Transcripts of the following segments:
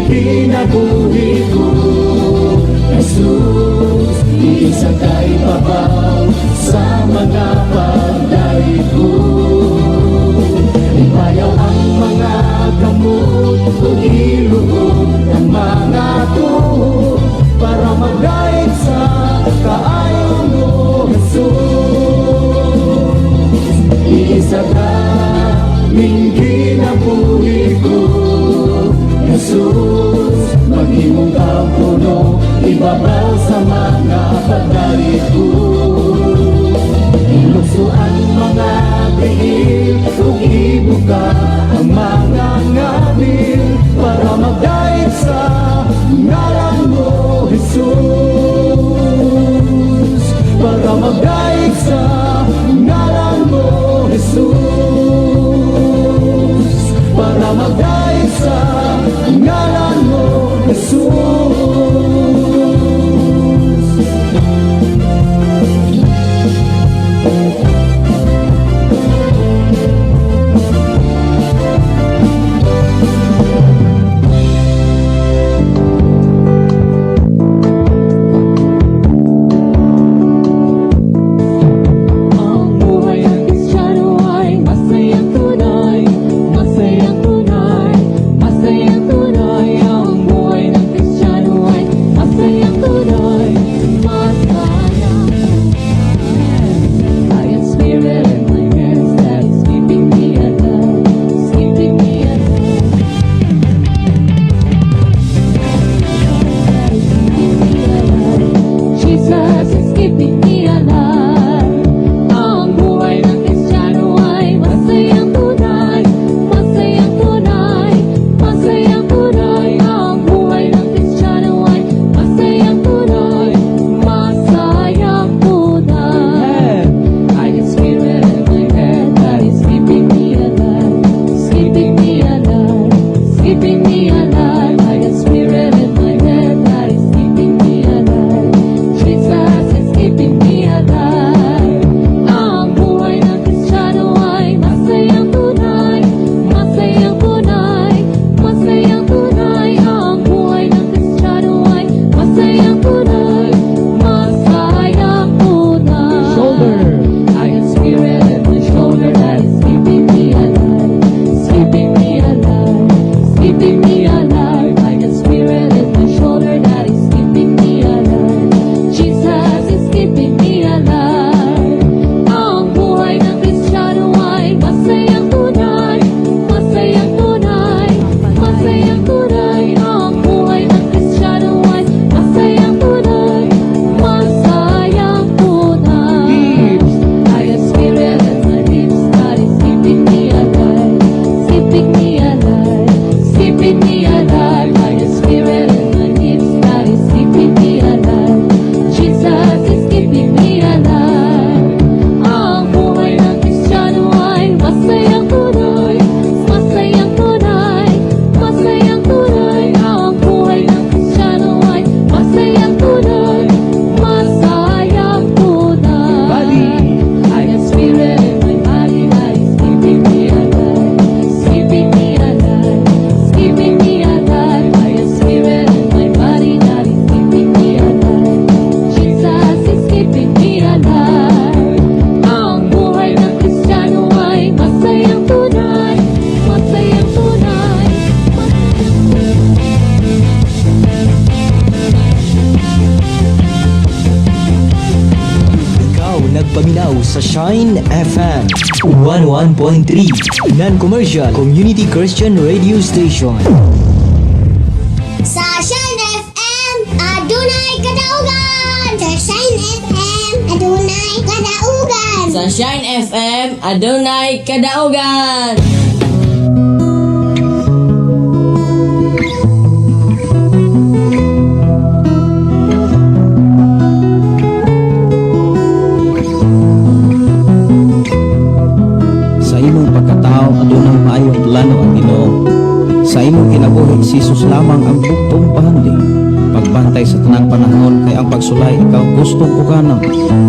Kinabuhi ko, Jesus. Isa kay babaw sa mga pagdaig ko. Ibayaw ang mga kamot ug iluhod ang mga tuhod para magdaig sa kaayo mo, Jesus. Isa ka ning kinabuhi ko, Jesus. Maghimong kang puno ibabaw sa mga pagdaig ko. Ilukso ang mga tiil ug ibuka ang mga ngabil para magdaig sa ngalan mo, Jesus. Para magdaig sa ngalan mo, Jesus. Para magdaig sa ngalan mo, Jesus. Ang buhay ng Kristiyano ay masayang tunay, masayang tunay, masayang tunay. Ang buhay ng Kristiyano ay masayang tunay, masaya. I got spirit in my hands that is keeping me alive, it's keeping me alive. That is keeping me alive. Jesus is keeping me alive. Ang buhay ng Kristiyano ay masayang tunay, masayang tunay, masayang tunay. Ang buhay ng Kristiyano ay masayang tunay, masayang tunay. I got spirit in my head that is keeping me alive, it's keeping me alive, it's keeping me alive. I got spirit in my head that is keeping me alive. Jesus is keeping me alive. Ang buhay ng Kristiyano ay masayang tunay, masayang tunay, masayang tunay. Ang buhay ng Kristiyano ay masayang tunay, masayang tunay. Shoulder. I got spirit in my shoulder that is keeping me alive, it's keeping me alive, it's keeping me alive. I got spirit in my shoulder that is keeping me alive. Jesus is keeping me alive. Ang buhay ng Kristiyano ay masayang tunay, masayang tunay, masayang tunay. Ang buhay ng Kristiyano ay masayang tunay, masayang tunay. Lips. I got spirit in my lips that is keeping me alive, it's keeping me alive, it's keeping me alive. I got spirit in my lips that is keeping me alive. Jesus is keeping me alive. Ang buhay ng Kristiyano ay masayang tunay, masayang tunay, masayang tunay. Ang buhay ng Kristiyano ay masayang tunay, masayang tunay. Body. I got spirit in my body that is keeping me alive, it's keeping me alive, it's keeping me alive. I got spirit in my body that is keeping me alive. Jesus is keeping me alive. Ang buhay ng Kristiyano ay masayang tunay, masayang tunay, masayang tunay. Ikaw nagpaminaw sa Shine FM 11.3 Non-commercial Community Christian Radio Station. Sa Shine FM, adunay kadaugan! Sa Shine FM, adunay kadaugan! Sa Shine FM, adunay kadaugan. Sa imong pagkatao, adunay maayong plano ang Ginoo. Sa imong kinabuhi, si Jesus lamang ang bugtong bahandi. Pagbantay sa tanang panahon kay ang pagsulay ikaw gustong uganan.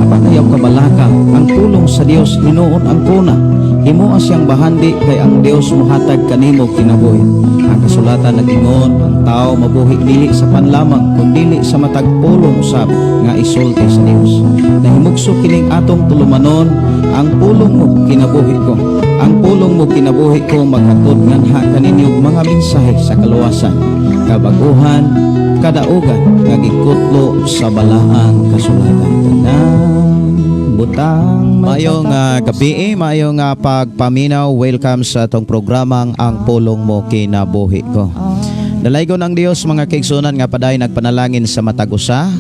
Apan ayaw kabalaka, ang pulong sa Dios hinuon ang kuna. Himoa siyang bahandi kay ang Dios mohatag kanimo kinabuhi. Ang kasulatan kasulatan nag-ingon, ang tao mabuhi dili sa panlamang kun dili sa matag pulong usab nga isulti sa Dios. Nahimugso kining atong tulumanon, ang pulong mo kinabuhi ko. Ang pulong mo kinabuhi ko maghatod nganha kaninyo og mga mensahe sa kaluwasan, kabaguhan, kadaugan nga gikutlo sa balaang kasulatan. Tanang butang. Maayong gabi, maayong pagpaminaw. Welcome sa atong programang Ang Pulong Mo Kinabuhi Ko. Dalaygon ang Dios, mga kaigsunan, nga paday nagpanalangin sa matag usa.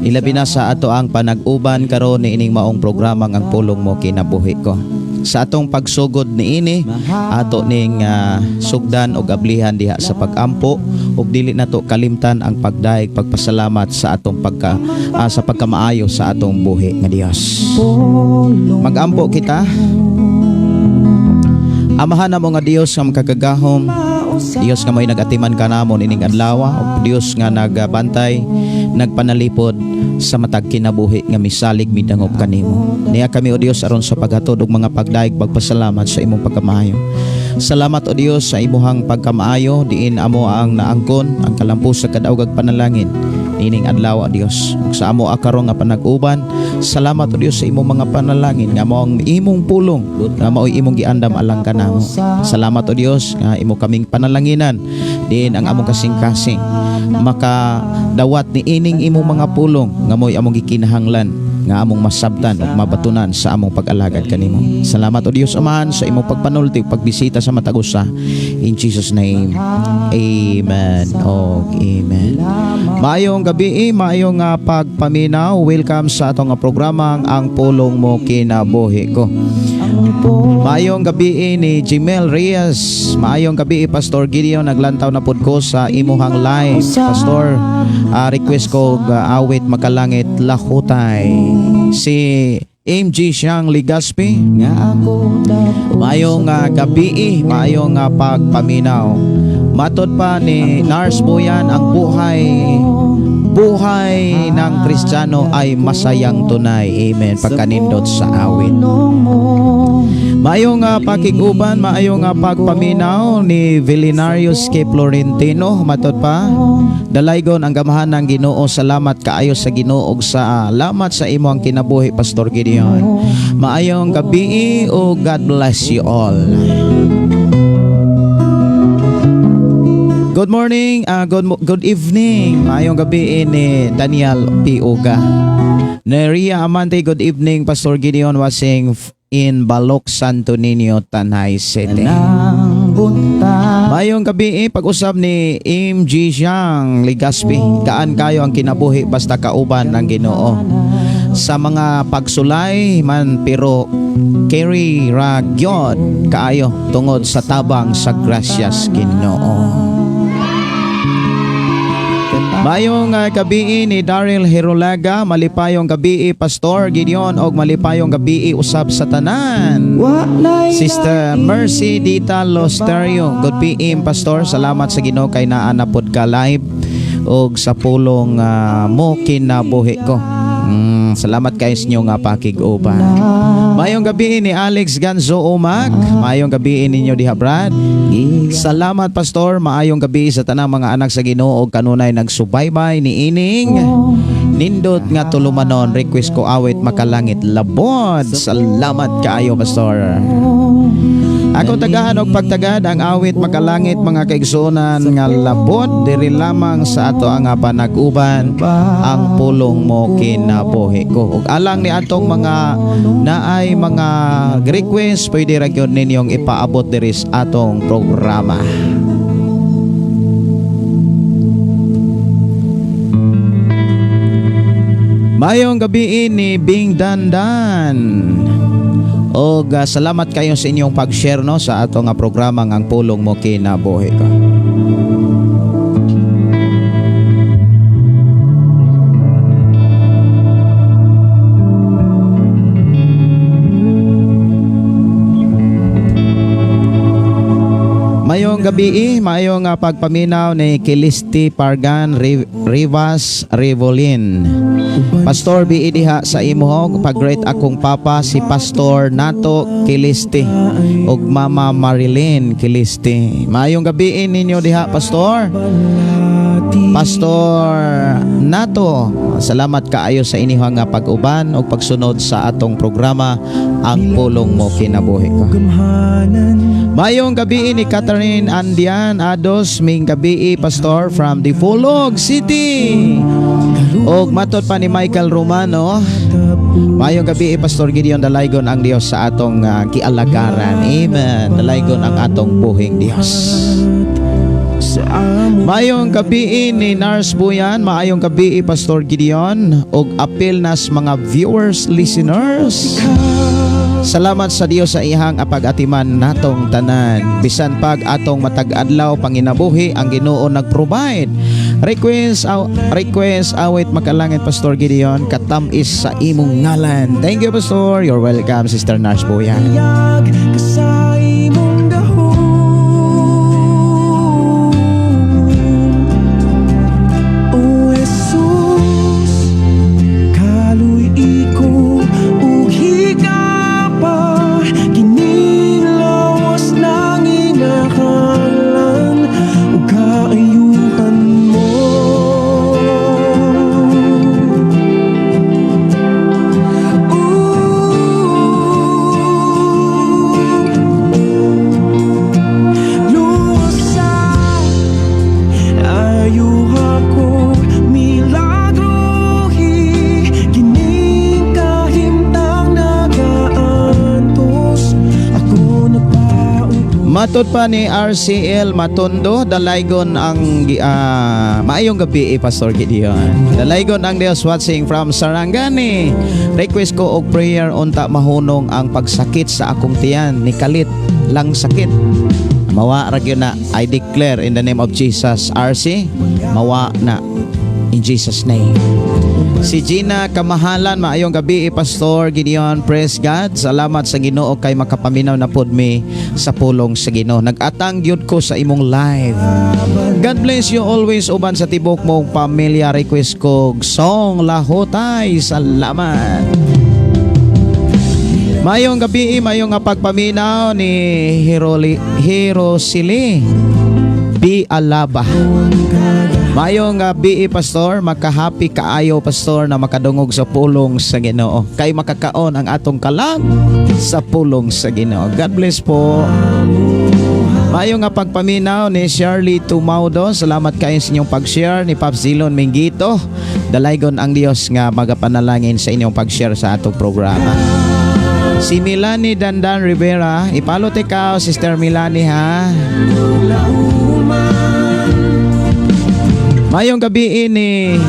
Ilabi na sa ato ang panag-uban karon niining maong programang Ang Pulong Mo Kinabuhi Ko. Sa atong pagsugod niini, ato ning sugdan og ablihan diha sa pagampo ug dili nato kalimtan ang pagdayeg pagpasalamat sa atong sa pagkamaayo sa atong buhi nga Dios. Magampo kita. Amahan namo nga Dios nga makagagahom, Dios nga may nagatiman kanamon ining adlaw, ug Dios nga nagabantay, nagpanalipod sa matag kinabuhi nga misalig midangop kanimo. Niya kami, o Dios, aron sa paghatod og mga pagdayeg pagpasalamat sa imong pagkamaayo. Salamat, o Dios, sa imuhang pagkamaayo diin amo ang naangkon ang kalampos sa kadaogag panalangin niining adlaw, o Dios. Ug sa amo akaron nga panag-uban, salamat, o Dios, sa imong mga panalangin nga mao ang imong pulong nga mao'y imong giandam alang kanamo. Salamat, o Dios, nga imo kaming panalanginan diin ang among kasing-kasing makadawat ni ining imong mga pulong nga mo'y among gikinahanglan nga among masabtan ug mabatunan sa among pag-alagad kanimo. Salamat, o Dios Amahan, sa imong pagpanulti ug pagbisita sa matag usa. In Jesus name. Amen. Og amen. Maayong gabi, maayong pagpaminaw. Welcome sa atong programang Ang Pulong Mo Kinabuhi Ko. Maayong gabi ni Jimel Reyes. Maayong gabi, Pastor Gideon, naglantaw na pud ko sa imuhang live. Pastor, request ko awit makalangit lahutay. Si MG Siyang Ligaspi. Maayong gabi, maayong pagpaminaw. Matod pa ni Nars Boyan, ang buhay buhay ng Kristiyano ay masayang tunay. Amen. Pagkanindot sa awit. Maayong pakig-uban, maayong pagpaminaw ni Villinarius K. Florentino. Matod pa, dalaygon ang gamahan ng Ginoo. Salamat kaayo sa Ginoo ug sa lamat sa imo ang kinabuhi, Pastor Gideon. Maayong gabi o God bless you all. Good morning, good evening. Maayong gabi ni Daniel P. Uga. Neria Amante, good evening, Pastor Gideon, watching in Balok, Santo Niño, Tanay City. Maayong gabi, pag-usab ni MG Siang Ligaspi. Gaan kayo ang kinabuhi basta kauban ng Ginoo. Sa mga pagsulay man pero carry ra gyud kaayo tungod sa tabang sa grasyas Ginoo. Maayong gabi ni Daryl Herolaga, malipayong gabi, Pastor Gideon, og malipayong gabi usab sa tanan. Sister Mercy Dita Losterio, good PM, Pastor. Salamat sa Ginoo kay naa na pod ka live og sa pulong mo kinabuhi ko. Salamat kay sa inyo nga pakig-uban. Maayong gabi ni Alex Ganzo Umag. Maayong gabi ninyo diha, Brad. Salamat, Pastor. Maayong gabi sa tanang mga anak sa Ginoo og kanunay nagsubaybay ni ining nindot nga tulumanon. Request ko awit makalangit labod. Salamat kaayo, Pastor. Ako tagahan og pagtagad ang awit makalangit, mga kaigsuonan, nga labod diri lamang sa ato ang panag-uban, Ang Pulong Mo Kinabuhi Ko. Ug alang ni atong mga naay mga request, pwede ra gyud ninyong ipaabot diri sa atong programa. Maayong gabi ni Bing Dandan. Og salamat kayo sa inyong pag-share, no, sa atong programang Ang Pulong Mo Kinabuhi Ko. Mayong Maayong gabi, maayong pagpaminaw ni Kilisti Pargan Rivas Revolin. Pastor BE diha sa imuhog, pag-greet akong papa si Pastor Nato Kilisti ug Mama Marilyn Kilisti. Maayong gabi ninyo diha, Pastor. Pastor Nato, salamat kaayo sa inyong nga pag-uban ug pagsunod sa atong programa, Ang Pulong Mo Kinabuhi Ko. Mayong gabi ni Catherine Andian Ados, ming gabi, Pastor, from Dipolog City. Og matod pa ni Michael Romano, mayong gabi, Pastor Gideon, dalaygon ang Dios sa atong gialagaran. Amen. Dalaygon ang atong buhing Dios. Maayong gabi ni Nars Buyan, maayong gabi, Pastor Gideon, ug apil nas mga viewers, listeners. Salamat sa Dios sa iyang pag-atiman natong tanan. Bisan pag atong matag adlaw panginabuhi, ang Ginoo nag-provide. Request awit makalangit, Pastor Gideon, Katam-is sa imong ngalan. Thank you, Pastor. You're welcome, Sister Nars Buyan. Ka sa imong gahom. O Jesus, kaluy-i ko ug higapa kining lawas nanginahanglan ug kaayuhan mo. Ooh. Luwasa, ayuha ko, milagrohi kining kahimtang nagaantos ako nagpautos. Matod pa ni RCL Matondo, dalaygon ang maayong gabi, Pastor Gideon. Dalaygon ang Dios, watching from Sarangani. Request ko og prayer unta mahunong ang pagsakit sa akong tiyan, nikalit lang sakit. Mawa ra gyud na. I declare in the name of Jesus, RC, mawa na in Jesus' name. Si Gina Kamahalan, maayong gabi, Pastor Gideon, praise God. Salamat sa Ginoo kay makapaminaw na pod mi sa pulong sa Ginoo. Nag-atang gyud ko sa imong live. God bless you always uban sa tibok mong pamilya. Request ko song Lahotay. Salamat. Mayong gabi, mayong nga pagpaminaw ni Hirosili B. Alaba. Mayong gabi, Pastor, makahappy kaayo, Pastor, na makadungog sa pulong sa Ginoo. Kay makakaon ang atong kalag sa pulong sa Ginoo. God bless po. Maayong nga pagpaminaw ni Shirley Tumaudo. Salamat kayo sa inyong pag-share ni Pops Zilon Mingito. Dalaygon ang Dios nga magapanalangin sa inyong pag-share sa atong programa. Si Milani Dandan Rivera, ipalot ikaw, Sister Milani, ha. Mayong gabi ni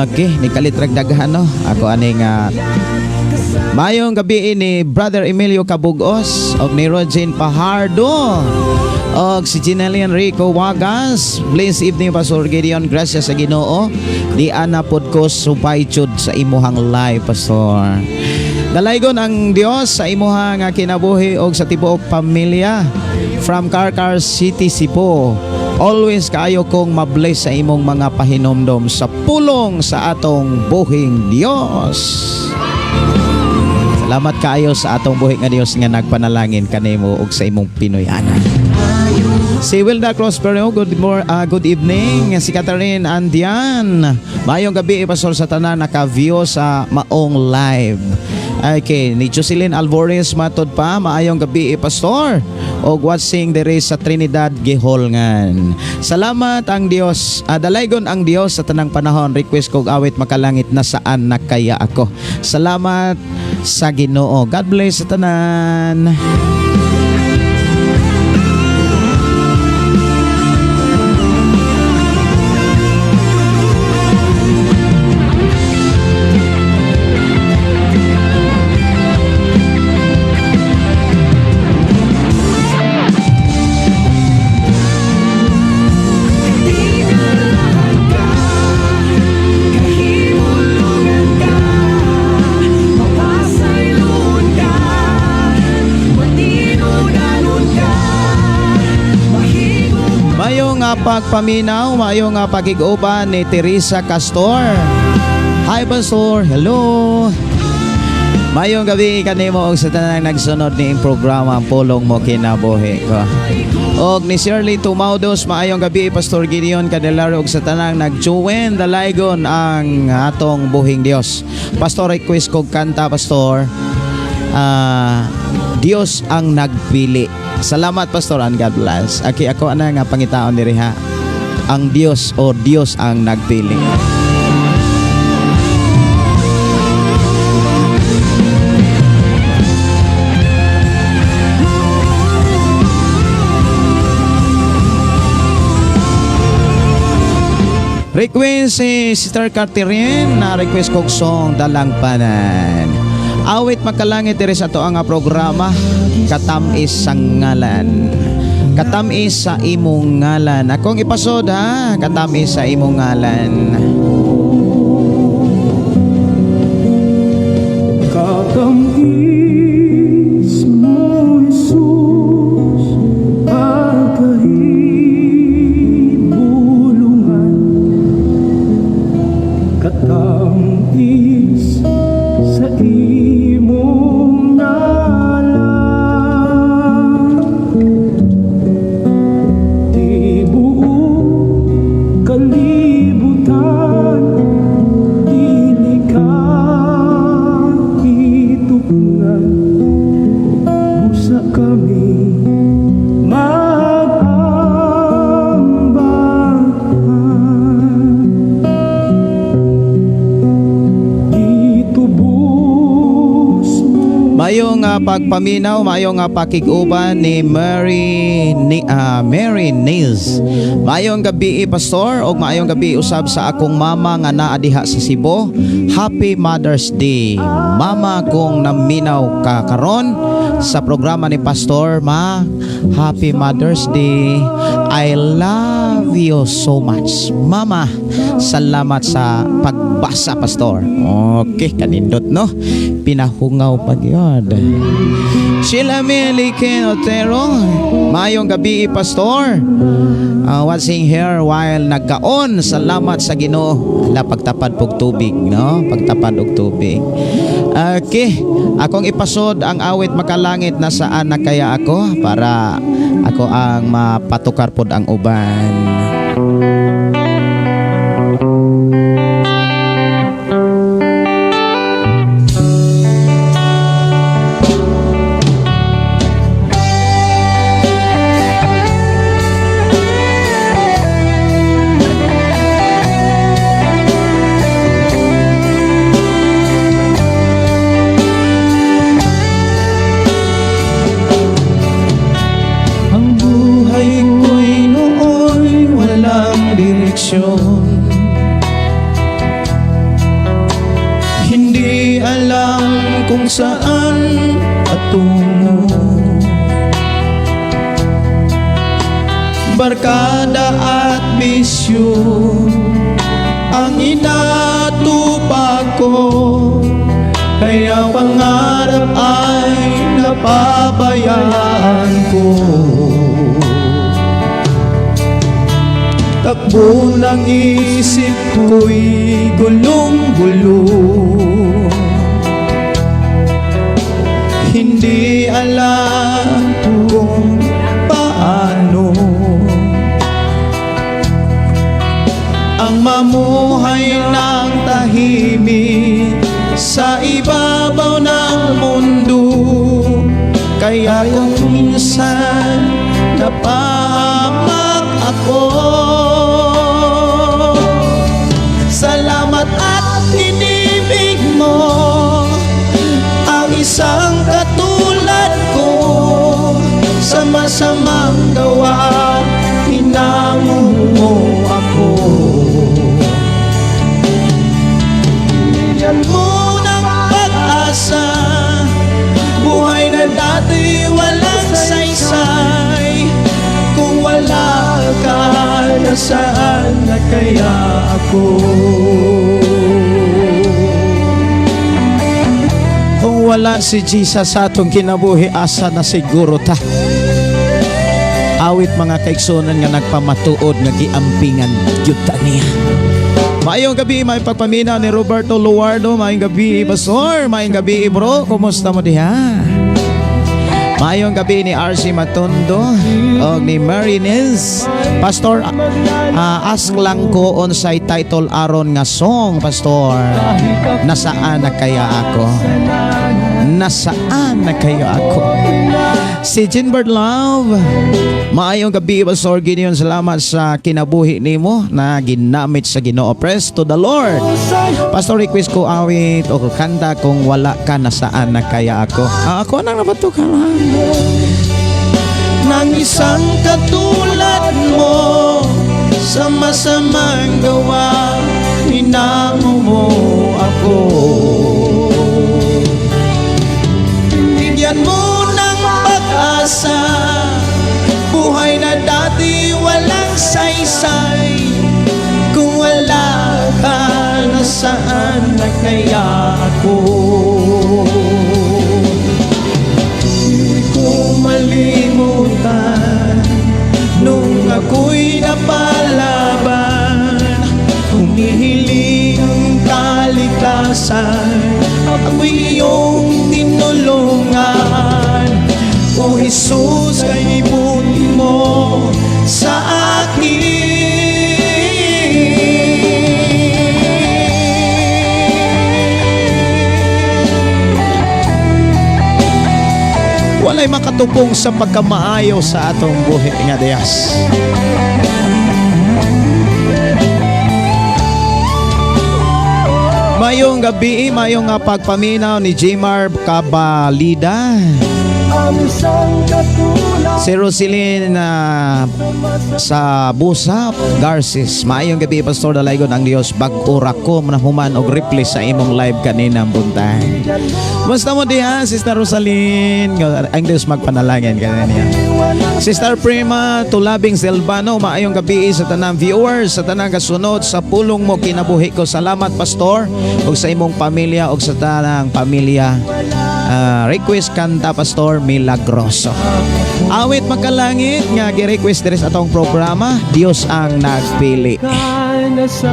Okay, ni kalitrag daghan, no. Ako aning Mayong gabi ni Brother Emilio Cabugos og ni Rogin Pajardo og si Ginelian Rico Wagas. Bless evening, Pastor Gideon. Gracias sa Ginoo. Di ana pod ko supay jud sa imuhang live, Pastor. Dalaygon ang Dios sa imuhang kinabuhi og sa tibuok pamilya. From Carcar City, Cebu. Always kaayo kong mabless sa imong mga pahinomdom sa pulong sa atong buhing Dios. Salamat kaayo sa atong buhi nga Dios nga nagpanalangin kanimo ug sa imong Pinoy-anan. Si Wilda Crosspereo, good evening. Si Catherine Andian. Mayong gabi, Pastor, sa tanan naka-view sa maong live. Okay, ni Jocelyn Alvarez matod pa, maayong gabi, Pastor. Og watching diri sa Trinidad Giholngan. Salamat ang Dios, dalaygon ang Dios sa tanang panahon. Request kog awit makalangit na Saan na kaya ako. Salamat sa Ginoo. God bless sa tanan. Tingalahan ka, kahimulungan ka, mapasayloon ka, Mayong pagpaminaw, maayong pakig-uban ni Teresa Castor. Hi, Pastor. Hello. Mayong gabi kanimo og sa tanang nagsunod ni programa ang Pulong Mo Kinabuhi Ko. Og ni Shirley Tumaudos, maayong gabi, Pastor Gideon Candelario, og sa tanang nag-join. Dalaygon ang atong buhing Dios. Pastor, request kog kanta, Pastor. Ah, Dios ang Nagpili. Salamat, Pastor, and God bless. Aki ako ana nga pangitaon diri ha. Ang Dios o Dios ang Nagpili. Request si Sister Catherine na request kog song Dalangpanan. Awit Makalangit diri sa ato ang programa, Katamis sa Ngalan. Katamis sa Imong Ngalan. Akong ipasod ha, Katamis sa Imong Ngalan. Katamis mo, Jesus, pagkahibulungan. Katamis sa imong ngalan. Di buo kalibutan, dili ka itupngan. Busa kami mag-ambahan. Gitubos mo. Mayong pagpaminaw, mayong pakig-uban ni Mary Nils. Mayong gabi, Pastor, og maayong gabi usab sa akong mama nga naa diha sa Cebu. Happy Mother's Day. Mama, kung naminaw ka karon sa programa ni Pastor, Ma, Happy Mother's Day. I love you so much. Mama, salamat sa pagbasa, Pastor. Okay, kanindot, no? Pinahungaw pag yun. Sheila Meliken Otero, maayong gabi, Pastor. Watching here while nagkaon. Salamat sa Ginoo. La pagtapad pog tubig, no? Pagtapad og tubig. Okay, akong ipasod ang Awit Makalangit, Nasaan Na Kaya Ako, para ako ang mapatukar pod ang uban. Ang buhay ko'y nooy walang direksyon. Hindi alam kung saan patungo. Barkada at bisyo ang inatupag ko, kaya pangarap ay napabayaan ko. Takbo ng isip ko'y gulong-gulo. Hindi alam kung paano ang mamuhay ng tahimik sa ibabaw ng mundo. Kaya kung minsan napahamak ako, salamat at inibig mo ang isang katulad ko. Sa masamang gawa, hinamon mo ako. Binigyan mo ng pag-asa, buhay na dati walang saysay. Kung wala ka, nasaan na kaya ako? Kung wala si Jesus sa atong kinabuhi, asa na siguro ta? awit, mga kaigsunan, nga nagpamatuod nga giampingan gyud ta niya. Maayong gabi, may pagpaminaw ni Roberto Luardo. Maayong gabi, Pastor. Maayong gabi, bro. Kumusta mo diha? Maayong gabi ni RC Matondo o ni Marines. Pastor, ask lang ko unsay title aron nga song, Pastor. Nasaan na kaya ako? Nasaan na kaya ako? Si Jinbert Love. Maayong gabi, Pastor Gideon. Salamat sa kinabuhi nimo na ginamit sa Ginoo. Praise to the Lord. Pastor, request ko awit o kanta, "Kung Wala Ka, Nasaan Na Kaya Ako." Ah, ako nang nabato ka lang. Nang isang katulad mo sa masamang gawa, hinamo mo ako. Bigyan mo ng pag-asa, buhay na dati walang saysay. Kung wala ka, nasaan na kaya ako? Di ko malimutan nung ako'y napalaban, humihiling ang kaligtasan, ako'y iyong tinulungan. O Jesus, kay buti mo sa akin. Walay makatupong sa pagkamaayo sa atong buhi nga Diyos. Mayong gabi, mayong nga pagpaminaw ni Jmar Cabalida. Si Roseline na sa Busap, Garces. Maayong gabi, Pastor Dalaygon ang Dios. Bag-o ra ko nahuman og reply sa imong live kanina buntag. Basta mo diha, Sister Rosaline. Ang Dios magpanalangin kanina. Sister Prima Tulabing Silvano, maayong gabi sa tanang viewers, sa tanang kasunod sa pulong mo kinabuhi ko. Salamat, Pastor, ug sa imong pamilya ug sa tanang pamilya. Ah, request kanta, Pastor, "Milagroso." Awit makalangit nga gi-request diri sa atong programa, "Dios ang Nagpili." Nasa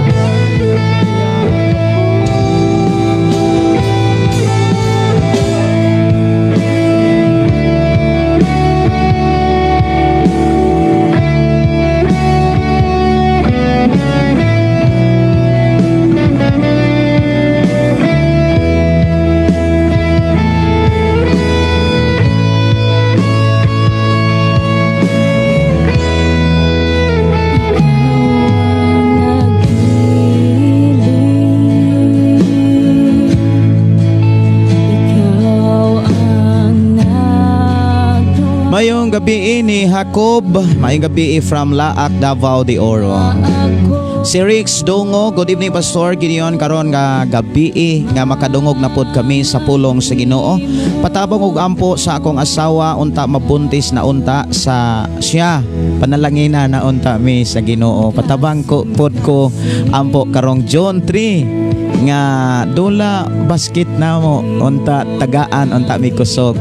Ikaw ang naggawa. Mayong gabi ni Jacob, mayong gabi from Laak, Davao de Oro. Ako. Si Rix Dungo, good evening, Pastor Gideon, karon nga gabi nga makadungog na pod kami sa pulong sa Ginoo. Patabang og ampo sa akong asawa unta mabuntis na unta sa siya. Panalangina na unta mi sa Ginoo. Patabang ko pod ko ampo karong June 3 nga dula basket na mo unta tagaan unta mi kusog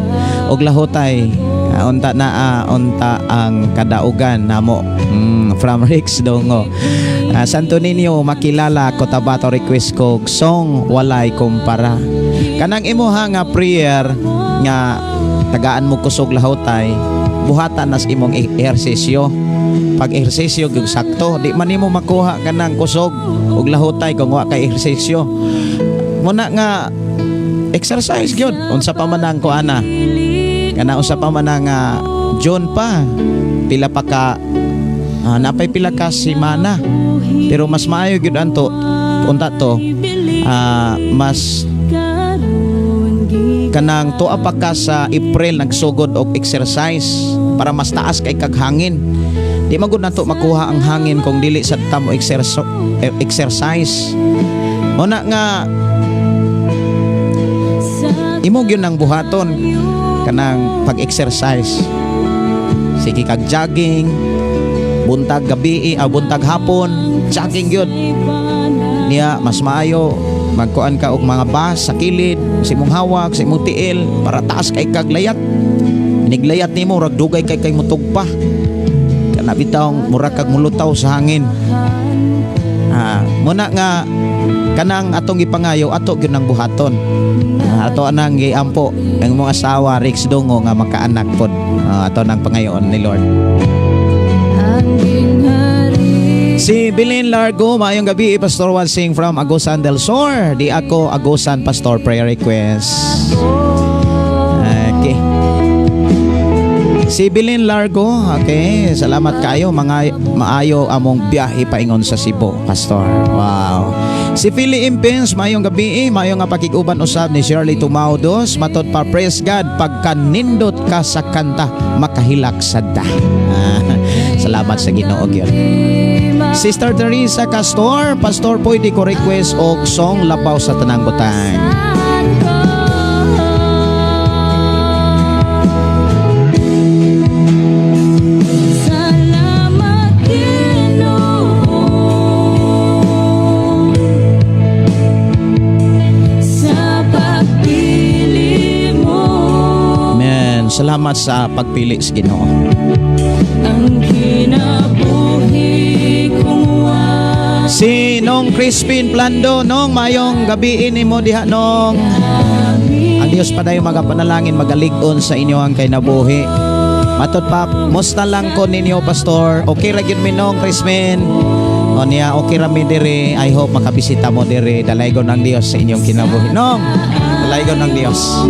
og lahotay. Unta na unta ang kadaugan namo. From Rix Dongo. Santo Niño Makilala, Cotabato, request ko song "Walay Kumpara." Kanang imuha nga prayer nga tagaan mo kusog lahotay, buhatan nas imong ehersisyo. Pag ehersisyo gyud sakto, di man nimo makuha kanang kusog ug lahotay kung wa kay ehersisyo. Muna nga exercise gyud unsa pa man ang kuana. Kana unsa pa man ang June pa, pila pa ka napay pila ka semana. Pero mas maayo gyud anto unta to mas kanang tuwa pa ka sa April nagsugod og exercise para mas taas kay kag hangin. Di man gud nato makuha ang hangin kung dili sa ta mo exercise. Muna nga imo gyud nang buhaton kanang pag-exercise. Sige kag jogging buntag gabi, buntag hapon, jogging gyud. Niya mas maayo magkuan ka og mga bus sa kilid, sa imong hawak, sa imong tiil para taas kay kag layat. Iniglayat nimo rag dugay kay kay mutugpa. Kana bitawng mura kag mulutaw sa hangin. Muna nga kanang atong gipangayo, ato gyud nang buhaton. Ato anang giampo ang mga asawa Rex Dungo nga makaanak pod. Ato nang pangayoon ni Lord. Si Bilin Largo, maayong gabi, Pastor Wansing from Agusan del Sur. Di ako Agusan, Pastor, prayer request. Okay. Si Bilin Largo, okay, salamat kayo, mga maayo among biyahe paingon sa Cebu, Pastor. Wow. Si Philly Impens, maayong gabi, maayong nga pakig-uban usab ni Shirley Tumaudos, matod pa, praise God, pagkanindot ka sa kanta, makahilak sa da. Salamat sa Ginoo gyud. Sister Teresa Castor, Pastor, pwede ko request og song Labaw sa Tanang Butang. Salamat, Ginoo, sa pagpili mo. Amen. Salamat sa pagpili sa Ginoo. Ang kinabuhi kong Si Nong Crispin Plando, Nong, mayong gabi nimo diha, Nong. Ang Dios padayon magapanalangin, magalig-on sa inyo ang kinabuhi. Matod pa, musta lang ko ninyo, Pastor. Okay ra gyud mi, Nong Crispin. O niya, okay ra mi diri. I hope makabisita mo diri. Dalaygon ang Dios sa inyong kinabuhi. Nong, dalaygon ang Dios.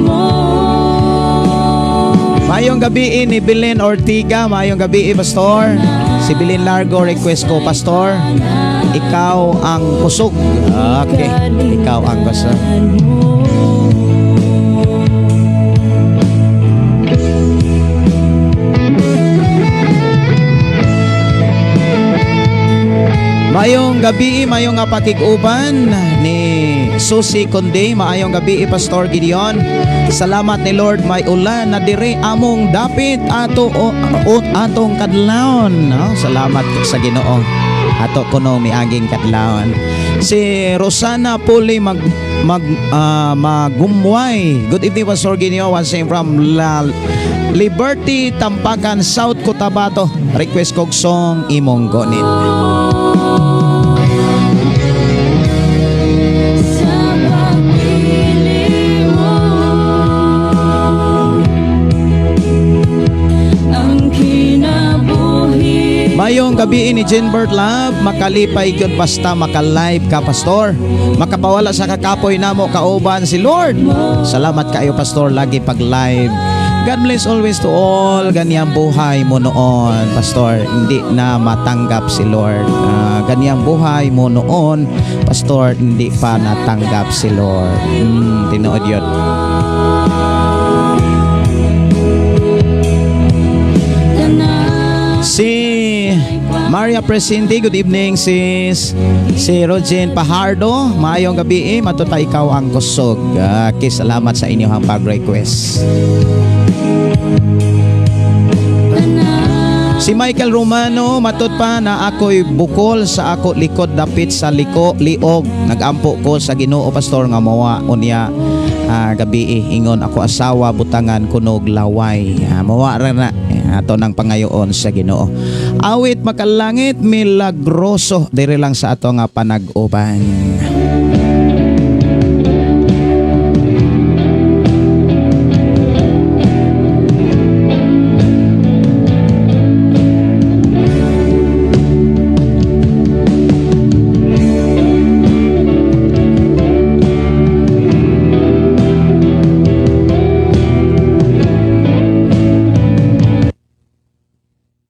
Mayong gabi ni Belen Ortiga, mayong gabi, Pastor. Si Belen Largo, request ko, Pastor. Ikaw ang kusog. Okay, ikaw ang kusog. Mayong gabi, mayong nga pakig-uban ni Susi Conde, maayong gabi, Pastor Gideon. Salamat ni Lord, may ulan na diri among dapit ato o atong kadlawon. No? Salamat sa Ginoo. Ato kuno miaging kadlawon. Si Rosana Puli mag mag magumway. Good evening, Pastor Gideon. One same from La Liberty Tampakan, South Cotabato. Request kog song Imong Gonit. Sa pagpili mo ang kinabuhi. Mayong gabi ni Jinbert Love, makalipay gyud basta maka-live ka, Pastor. Makapawala sa kakapoy namo kauban si Lord. Salamat kayo, Pastor, lagi pag live. God bless always to all. Ganyang buhay mo noon, Pastor, hindi na matanggap si Lord. Ganyang buhay mo noon, Pastor, hindi pa natanggap si Lord. Tinuod yun. Si Maria Presente, good evening, sis. Si Rogen Pajardo, maayong gabi eh, matuta ikaw ang kusog. Okay, salamat sa inyong pag-request. Si Michael Romano, matod pa na ako'y bukol sa ako likod dapit sa liko liog. Nagampo ko sa Ginoo, Pastor, nga mawa unya gabi eh. Ingon ako asawa butangan kunog laway. Mawa ra na ato nang pangayoon sa Ginoo. Awit Makalangit Milagroso diri lang sa ato nga panag-uban.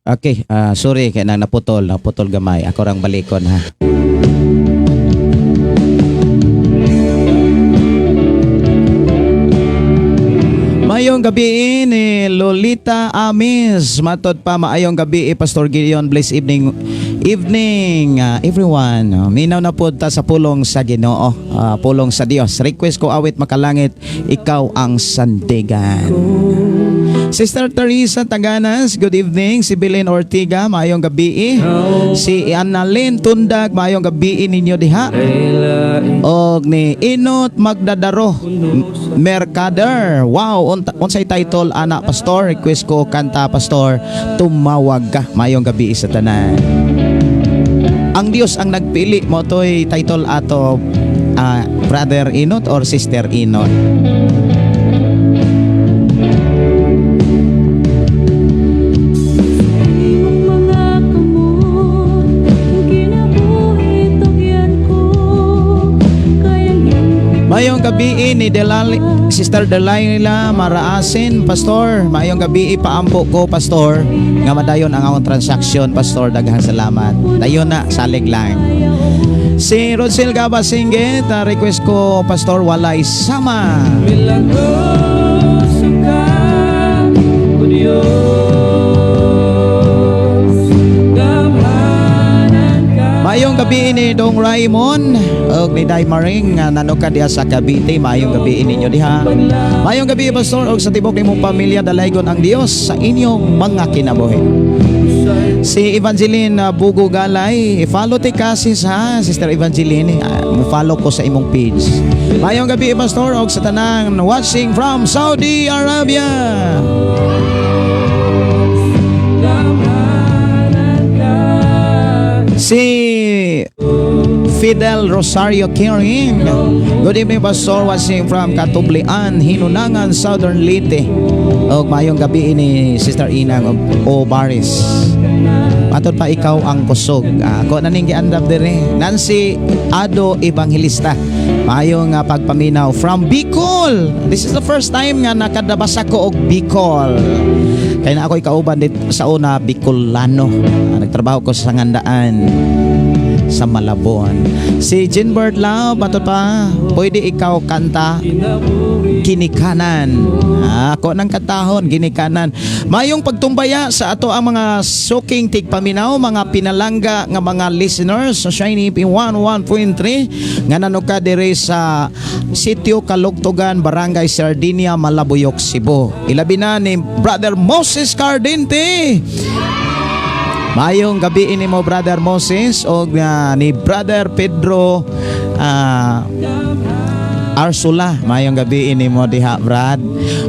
Okay, sorry kay nang naputol, naputol gamay. Ako rang balikon ha. Maayong gabi ni Lolita Amis. Matod pa, maayong gabi, Pastor Gideon. Bless evening. Evening everyone. Minaw na po ta sa pulong sa Ginoo, pulong sa Dios. Request ko awit Makalangit, Ikaw ang Sandigan. Sister Teresa Taganas, good evening. Si Belen Ortiga, maayong gabi. Si Annalyn Tundag, maayong gabi ninyo diha. Og ni Inot Magdadaro Mercader. Wow, unsay title ana, Pastor? Request ko kanta, Pastor, "Tumawag Ka." Maayong gabi sa tanan. "Ang Dios ang Nagpili" mo to'y title ato, Brother Inot or Sister Inot. Imong mga kamot ang kinabuhi tugyan ko kay ang Mayong gabi ni Delali, Sister Delilah Maraasin, Pastor. Mayong gabi, paampo ko, Pastor, nga madayon ang akong transaction, Pastor. Daghang salamat. Dayon na, salig lang. Si Rodsel Gaba Singgit, request ko, Pastor, "Walay Sama." Milagroso ka, O Diyos. Gamhanan ka. Mayong gabi ni Dong Raymond og ni Day Maring nga nanuka diha sa Cavite. Mayong gabi ninyo diha. Mayong gabi, Pastor, og sa tibok nimong pamilya. Dalaygon ang Dios sa inyong mga kinabuhi. Si Evangeline Bugo Galay, i-follow ti kasis ha, Sister Evangeline, mo-follow ko sa imong page. Mayong gabi, Pastor, og sa tanang watching from Saudi Arabia. Gamhanan ka. Si Fidel Rosario Kiring. Good evening, Pastor, watching from Katublian, Hinunangan, Southern Leyte. Og mayong gabi ni Sister Inang og O Baris. Matod pa, "Ikaw ang Kusog." Ah, ako na ning giandam dire. Nancy Ado Evangelista. Maayong nga pagpaminaw from Bicol. This is the first time nga nakadabasa ko og Bicol. Kaya na ako kauban dito sa una, Bicolano. Ah, nagtrabaho ko sa Sangandaan sa Malabon. Si Jinbert Lau, matod pa, "Pwede ikaw kanta 'Ginikanan'." Ah, ako nang kantahon, 'Ginikanan'. Mayong pagtumbaya sa ato ang mga suking tigpaminaw, mga pinalangga nga mga listeners sa Shiny FM 101.3 nga nanuka dire sa Sitio Kalugtugan, Barangay Sardinia, Malabuyok, Cebu. Ilabi na ni Brother Moses Cardente. Mayong gabi ini mo, Brother Moses, og ni Brother Pedro Arsula. Mayong gabi ini mo diha, Brad.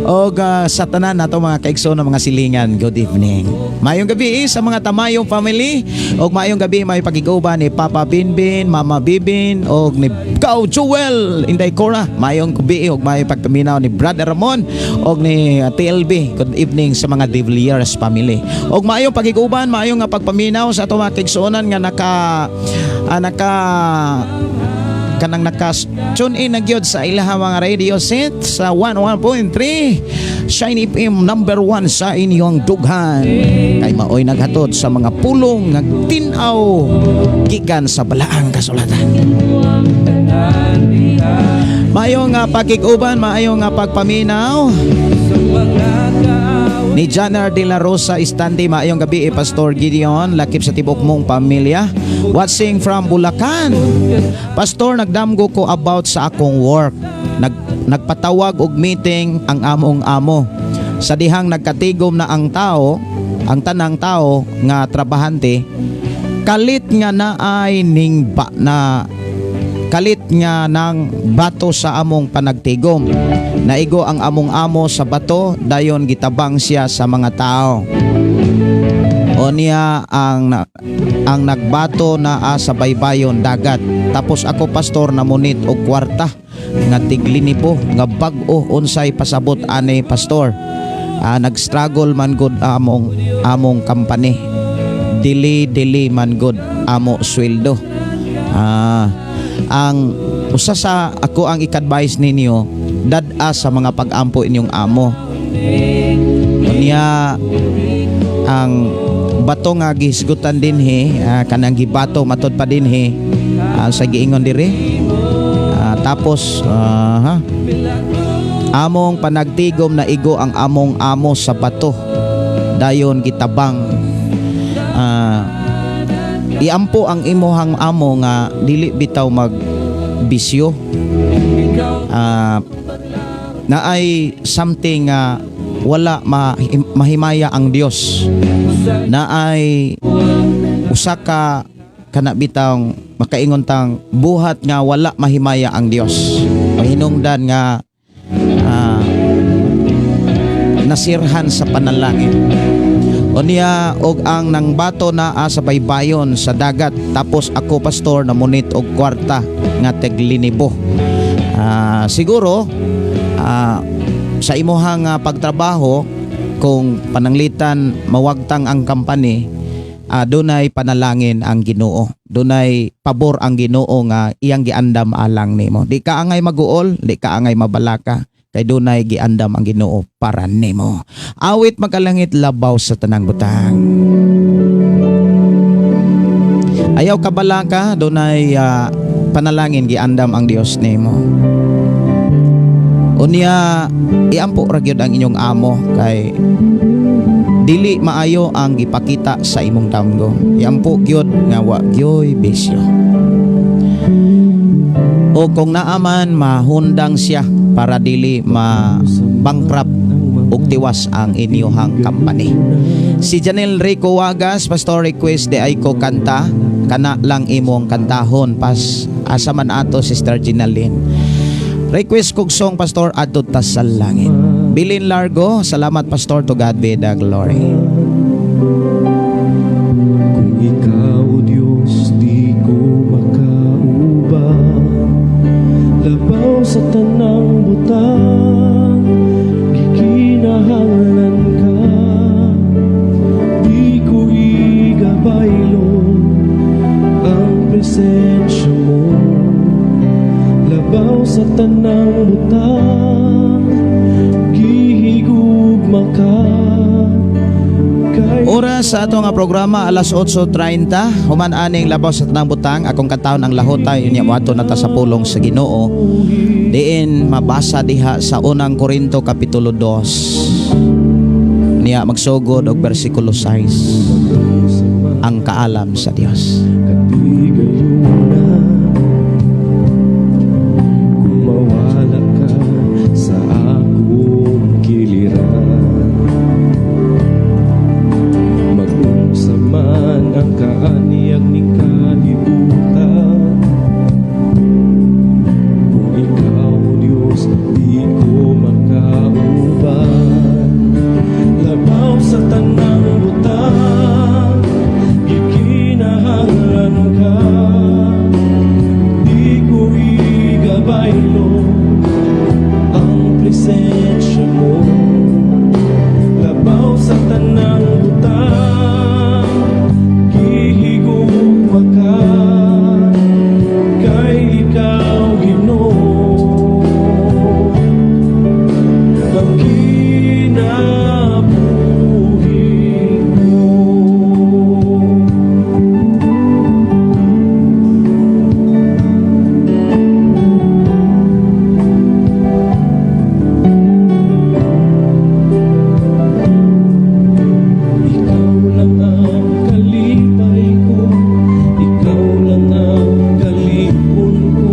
Og sa tanan nato mga kaigsoon ng mga silingan, good evening. Mayong gabi sa mga Tamayong family og mayong gabi may pagiguban ni Papa Binbin, Mama Bibin og ni Kau Joel Inday Cora. Mayong gabi og may pagpaminaw ni Brother Ramon og ni TLB. Good evening sa mga De Villiers family. Og maayong pagiguban, maayong nga pagpaminaw sa ato mga kaigsuonan nga naka kanang naka tune in na gyud sa ilaha mga radio set sa 11.3 Shine FM, number 1 sa inyong dughan, kay maoy naghatod sa mga pulong nga tin-aw gikan sa Balaang Kasulatan. Maayong nga pagkiguban, maayong nga pagpaminaw ni Janer de la Rosa Istandi. Maayong gabi, Pastor Gideon, lakip sa tibok mong pamilya. Watching from Bulacan. Pastor, nagdamgo ko about sa akong work. Nagpatawag og meeting ang among amo. Sa dihang nagkatigom na ang tao, ang tanang tao nga trabahante, kalit nga naay ning ba, na kalit nga ng bato sa among panagtigom. Naigo ang among amo sa bato, dayon gitabang siya sa mga tao. O niya ang nagbato naa sa baybayon dagat. Tapos ako, Pastor, namunit og kwarta nga tiglinibo nga bag-o. Unsay pasabot ani, Pastor? Ah, nag-struggle man gud among among company. Dili dili man gud amo sweldo. Ah, ang usa sa ako ang i-advise ninyo, dad-a sa mga pag-ampo inyong amo. Unya ang bato nga gihisgutan dinhi, kanang gibato matod pa dinhi, sa giingon diri. Tapos ha among panagtigom, na igo ang among amo sa bato, dayon gitabang. Iampo ang imuhang amo nga dili bitaw mag bisyo, na ay something nga wala mahimaya ang Dios, na ay usa ka kana bitang makaingon tang buhat nga wala mahimaya ang Dios, mahinungdan nga nasirhan sa panalangin. Unya og ang nang bato naa sa baybayon sa dagat, tapos ako, pastor, namunit og kwarta nga teglinibo. Siguro sa imuhang pagtrabaho, kung pananglitan mawagtang ang company, dunay panalangin ang Ginoo, dunay pabor ang Ginoo nga iyang giandam alang nimo. Di ka angay maguol, di ka angay mabalaka kay dunay giandam ang Ginoo para nimo. Awit makalangit labaw sa tanang butang. Ayaw kabalaka, dunay panalangin giandam ang Dios nimo. Unya iampo ra gyud ang inyong amo kay dili maayo ang gipakita sa imong damgo. Iampo gyud nga wa gyoy bisyo. O kung naaman, mahundang siya para dili ma bankrupt ug tiwas ang inyuhang company. Si Janel Rico Wagas, "Pastor, request di ay ko kanta, kana lang imong kantahon." Pas asa man ato, Sister Ginalyn. "Request kog song, Pastor, Adto Ta sa Langit." Bilin Largo, "Salamat, Pastor, to God be the glory." Kung ikaw, O Diyos, di ko makauban, labaw sa tanang butang, gikinahanglan ka. Di ko igabaylo ang presensya mo, labaw sa tanang butang, gihigugma ka. Kay Oras sa ato nga programa, alas 8:30. Human aning labaw sa tanang butang, akong kantahon ang Lahotay, unya moadto na ta sa pulong sa Ginoo. Diin mabasa diha sa Unang Korinto kapitulo 2. Niya magsugod og bersikulo 6. Ang kaalam sa Dios. Katigayunan, kung mawala ka sa akong kiliran, mag-unsa man ang kaanyag ni kalibutan, kung ikaw, Diyos, di ko makauban, labaw sa tanang butang, gikinahanglan ka. Di ko igabaylo ang presensya mo, labaw sa tanang butang, gihigugma ka, kay ikaw, Ginoo, ang kinabuhi ko. Ikaw lang ang kalipay ko, ikaw lang ang kalipon ko,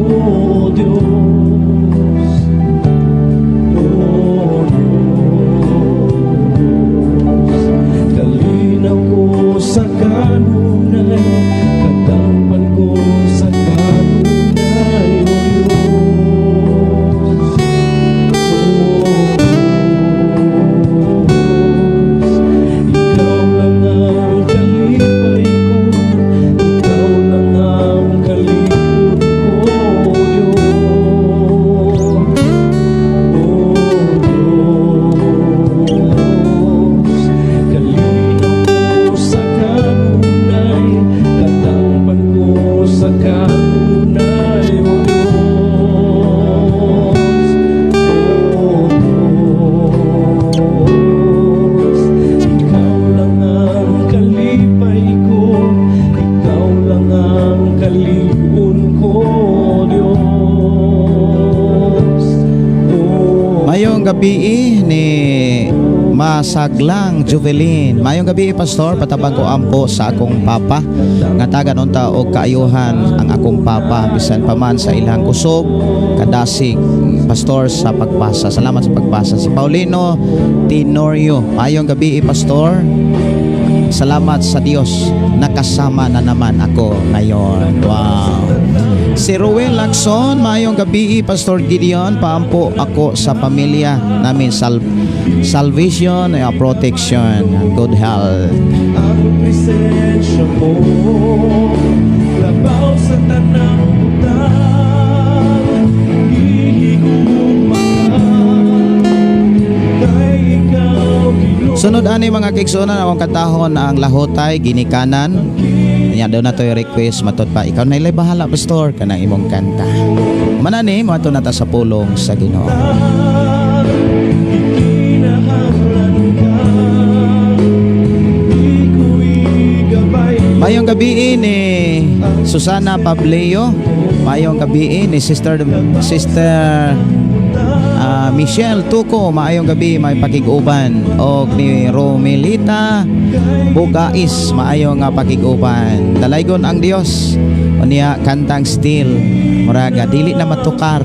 Diyos. O Diyos, kalinaw ko sa kanunay, kadangpan ko sa kanunay, O Diyos. O Diyos, ikaw lang ang kalipay ko, ikaw lang ang kalipon ko, Diyos. O Diyos, kalinaw ko sa kanunay, kadangpan ko sa kanunay, O Diyos. O Diyos, ikaw lang ang kalipay ko, ikaw lang ang kalipon ko, Diyos. O Mayong gabi ni Masaglang Juvelin. "Mayong gabi, Pastor, patabang ko ampo sa akong papa. Nga tagan unta og kaayuhan ang akong papa bisan pa man sa ilang kusog, kadasig." Pastor, sa pagbasa. Salamat sa pagbasa. Si Paulino Tenorio, maayong gabi, Pastor. Salamat sa Dios, nakasama na naman ako ngayon. Wow. Si Ruel Lacson, maayong gabi, Pastor Gideon. Paampo ako sa pamilya namin, salvation, protection, good health. Ang presensya mo, labaw sa tanang butang. Gihigugma ka kay ikaw, Ginoo. Sunod ani, mga kaigsuonan, akong kantahon ang "Lahutay Ginikanan". Nya daw na to request, matod pa ikaw na ilay bahala, Pastor, kanang imong kanta. Manani mo ato nata sa pulong sa Ginoo. Gikinahanglan ka. Di ko igabay. Mayong gabi ni Susana Pableo, mayong gabi ni Sister Sister Michelle Tuco, maayong gabi, may pakig-uban, og ni Romelita Bugais, maayong nga pakig-uban. Dalaygon ang Dios. Unya kantang "Still", muraga dili na matukar.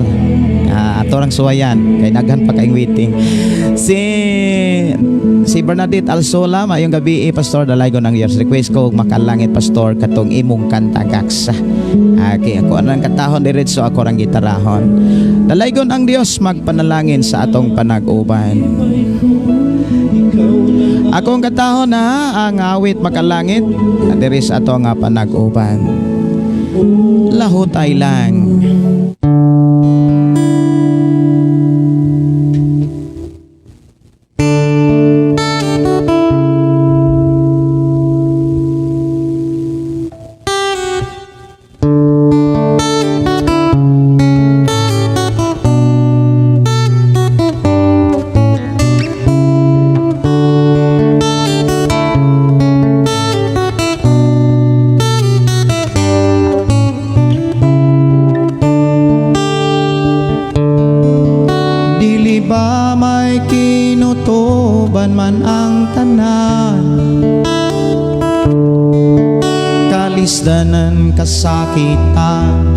Ato rang suwayan kay daghan pa kaayong waiting. Si si Bernadette Alsola, maayong gabi, Pastor, dalaygon ang Dios. Request ko og "Makalangit", Pastor, katong imong kanta gaksa. Okay, ako anang kantahon diretso, ako rang gitarahon. Dalaygon ang Dios, magpanalangin sa atong panag-uban. Akong kantahon na ang awit "Makalangit" diri sa ato nga panag-uban. Lahutay lang. Dili ba may kinutuban man ang tanan? Kalisdanan, kasakitan,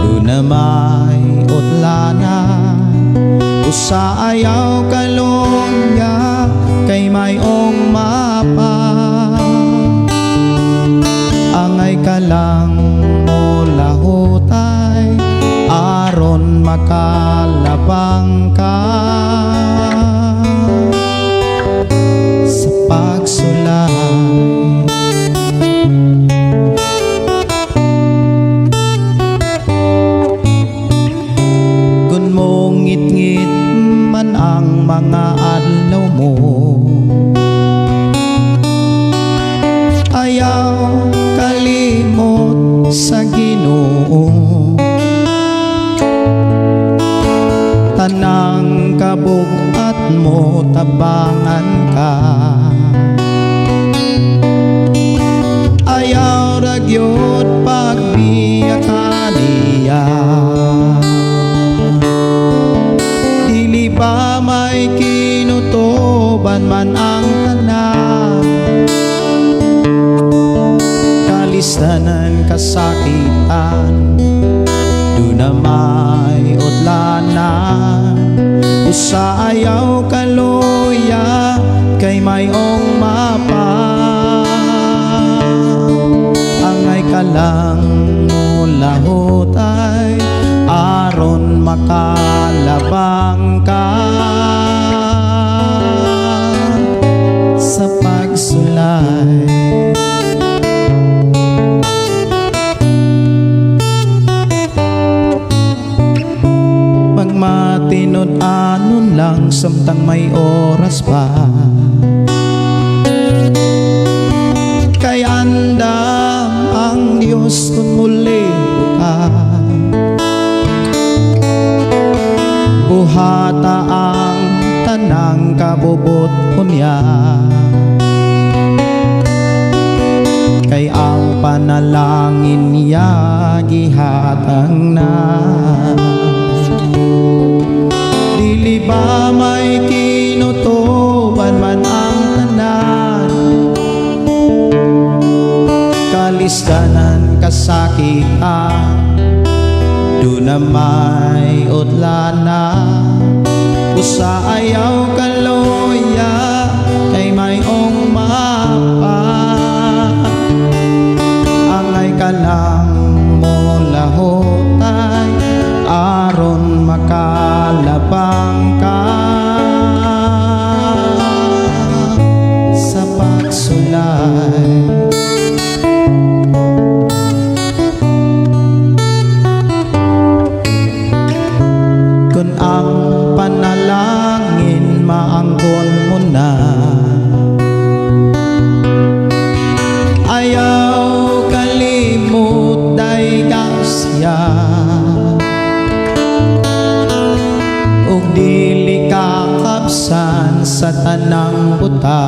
duna may utlanan. Usa ayaw kaluya kay mayong mapa. Angay ka lang mo lahutay aron makalabang ka sa pagsulay. Kung mo ngit-ngit man ang mga adlaw mo, ayaw kalimot sa Ginoo. Tanang kabugat mo, tabangan ka. Ayaw ra gyud pagbiya kaniya. Dili ba may kinutuban man ang tanan? Kalisdanan, kasakitan, duna may utlanan. Usa ayaw kaluya kay mayong mapa. Angay ka lang mo lahutay aron makalabang ka sa pagsulay. Pagmatinud-anon lang samtang may oras pa, kay andam ang Diyos kung muli ka. Buhata ang tanang kabubut niya, kay ang panalangin niya gihatag na. Dili ba may kinutuban man ang tanan? Kalisdanan, kasakitan, Duna may utlana. Usa ayaw kaluya kay mayong mapa. Angay ka lang molahutay aron makalabang ka sa pagsulay. Kung ang panalangin maangkon mo na, ayaw kalimot day kasya. Ug dili ka kapsan sa tanang buta.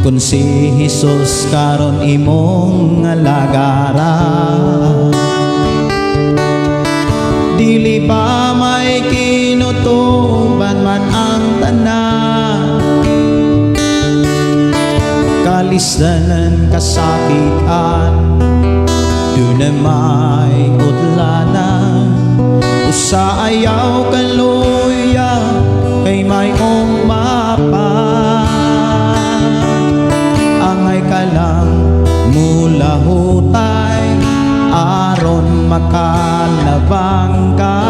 Kung si Jesus karon imong alagaran, dili pa may kinutuban man ang tanan. Kalisdanan, kasakitan, duna may utlanan. Usa ayaw kaluya kay mayong mapa. Angay ka lang mulahutay aron makalabang ka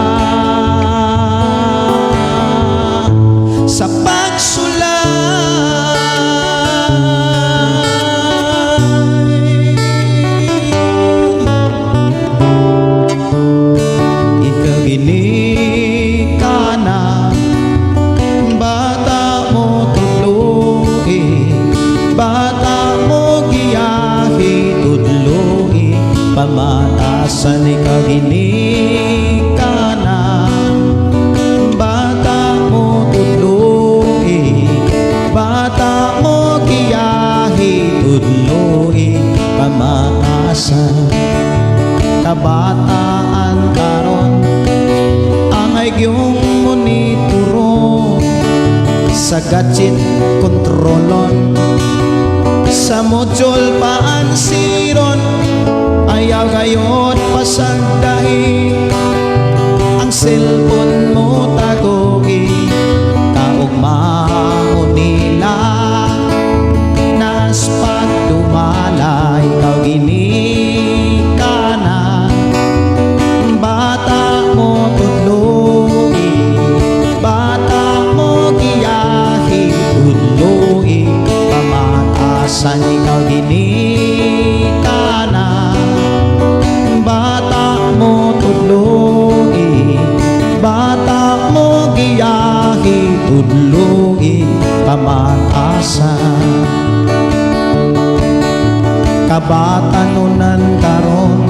sa pagsulay. Ikaw na, bata mo tudloi, bata mo giyahi tudloi pamatasan. Ikaw na, bata mo tudloi, bata mo giyahi tudloi pamatasan. Kabataan karon angay gyung monitoro sa gadget, kontrolon sa module paansiron. Ayaw gayod pasagdahi ang cellphone mo, tagogi kaugmao nila nas pagdumala. Ikaw na, bata mo tudloi, bata mo giyahi tudloi pamatasan. Ikaw na, bata mo tudloi, bata mo giyahi tudloi pamatasan. Kabatanunan karon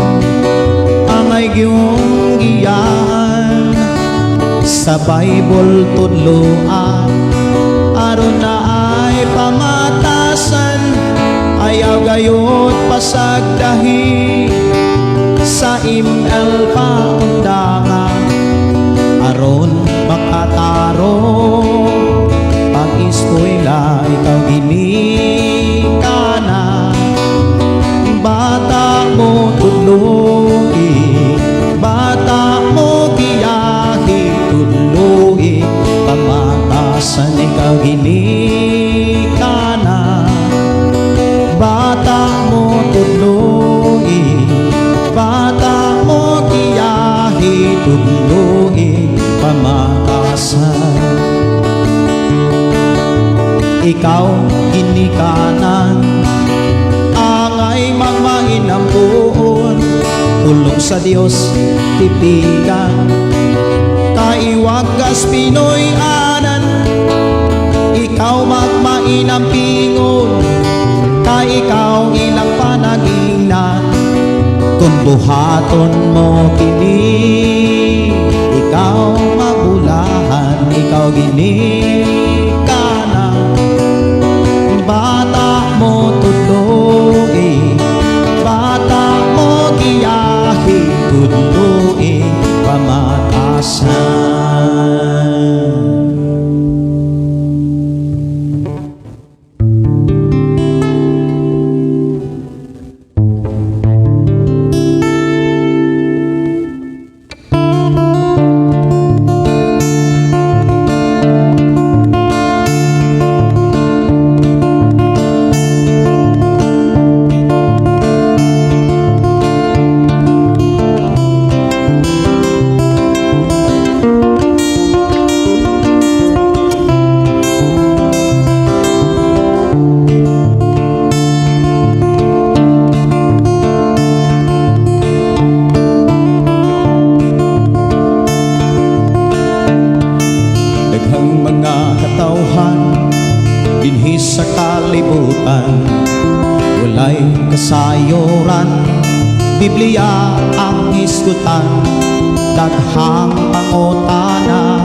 angay gyung giyahan sa Bible tudloan aron na ay pamatasan. Ayaw gayod pasagdahi sa ML paundangan aron makatarong pag-eskwela. Ikaw na, bata mo tudloi, bata mo giyahi tudloi pamatasan. Ikaw na, bata mo tudloi, bata mo giyahi tudloi pamatasan. Ikaw ginikanan angay magmainampuon, pulong sa Dios tipigan kaiwagas Pinoy anan. Ikaw magmainampingon kay ikaw ilang panagingnan. Kung buhaton mo kini, ikaw mabulahan. Ikaw na, bata mo tudloi, bata mo giyahi tudloi pamatasan. kalibutan. Walay kasayuran, Biblia ang hisgutan. Daghang pangutana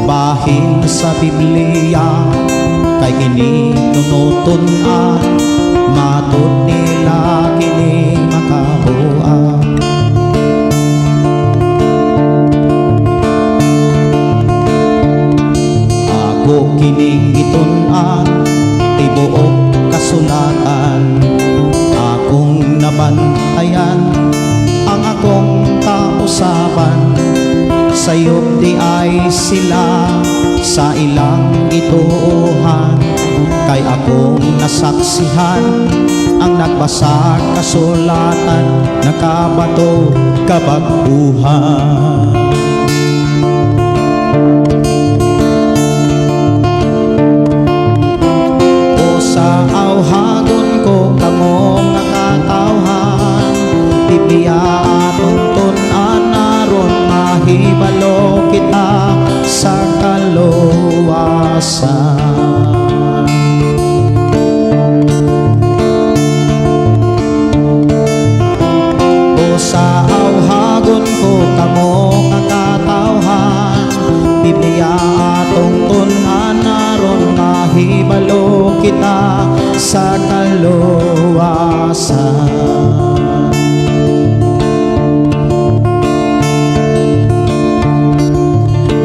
bahin sa Biblia, kay kini tinutun-an, matud nila kini makabuan. Ako kining gitun-an, tibuok kasulatan. Akong nabantayan ang akong kausaban. Sayop di ay sila sa ilang gituohan, kay akong nasaksihan ang nagbasa kasulatan, nakabato kabag-uhan. O sa awhagon ko kamo nga katawhan, Biblia atong tun-an aron mahibalo kita sa kaluwasan. O sa awhagon ko kamo nga katawhan, Biblia atong tun-an aron mahibalo kita sa kaluwasan.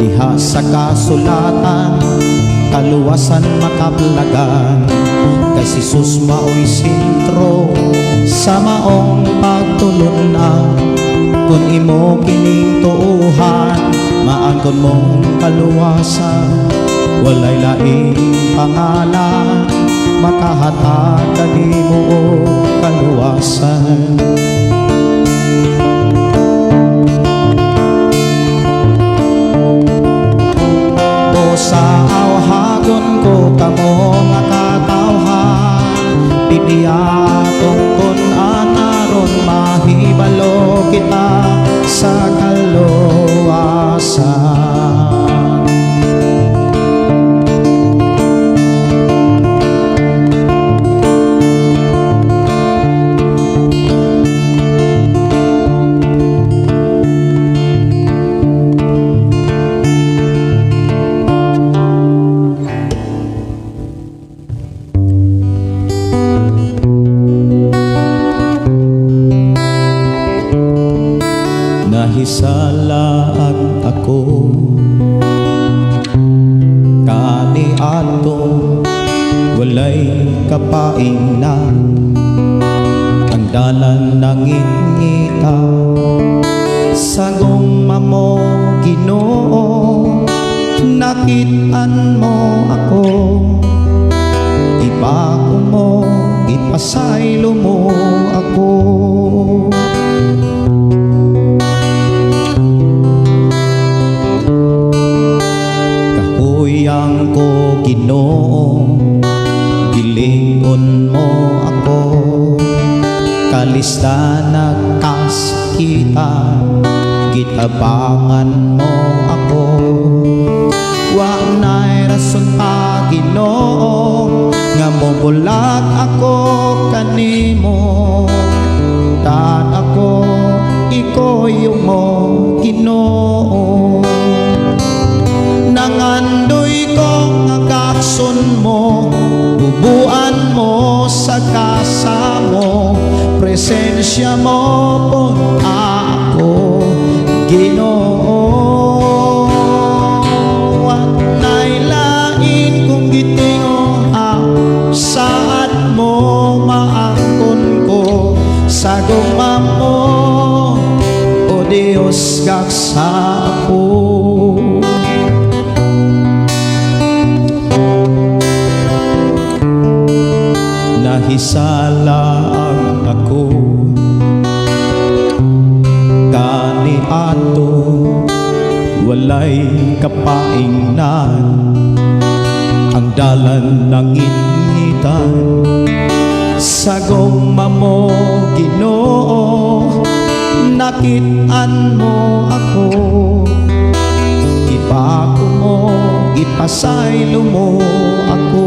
Diha sa kasulatan, kaluwasan makaplagan, kay si Jesus maoy sentro sa maong pagtulunan. Kung imo kining tuuhan, maangkon mong kaluwasan. Walay laing pangalan makahatag kanimo og kaluwasan. O sa awhagon ko kamo nga katawhan, Biblia atong tun-an aron mahibalo kita sa kaluwasan. Nahisalaan ako kaniadto, walay kapaingnan, ang dalan nangitngita sa gugma mo, Ginoo. Nakit-an mo ako, gibako mo, gipasaylo mo ako. Kahuyang ko, Ginoo, gilig-on mo ako. Kalista nagkasakitan, gitabangan mo ako. Wa na'y rason pa, Ginoo, nga mobulag ako kanimo. Tan ako, ikoy mo, Ginoo. Nangandoy ko nga gakson mo, bubuan mo sa kasamo, presensya mo po ako, Ginoo. At nailain kong gitingo saat mo maangkon ko sa gugma mo, O Dios, gaksa ako. Nahisala ako kaniadto, walay kapaingnan, ang dalan nangitngitan sa gugma mo, Ginoo. Nakit-an mo ako, gibako mo, gipasaylo mo ako.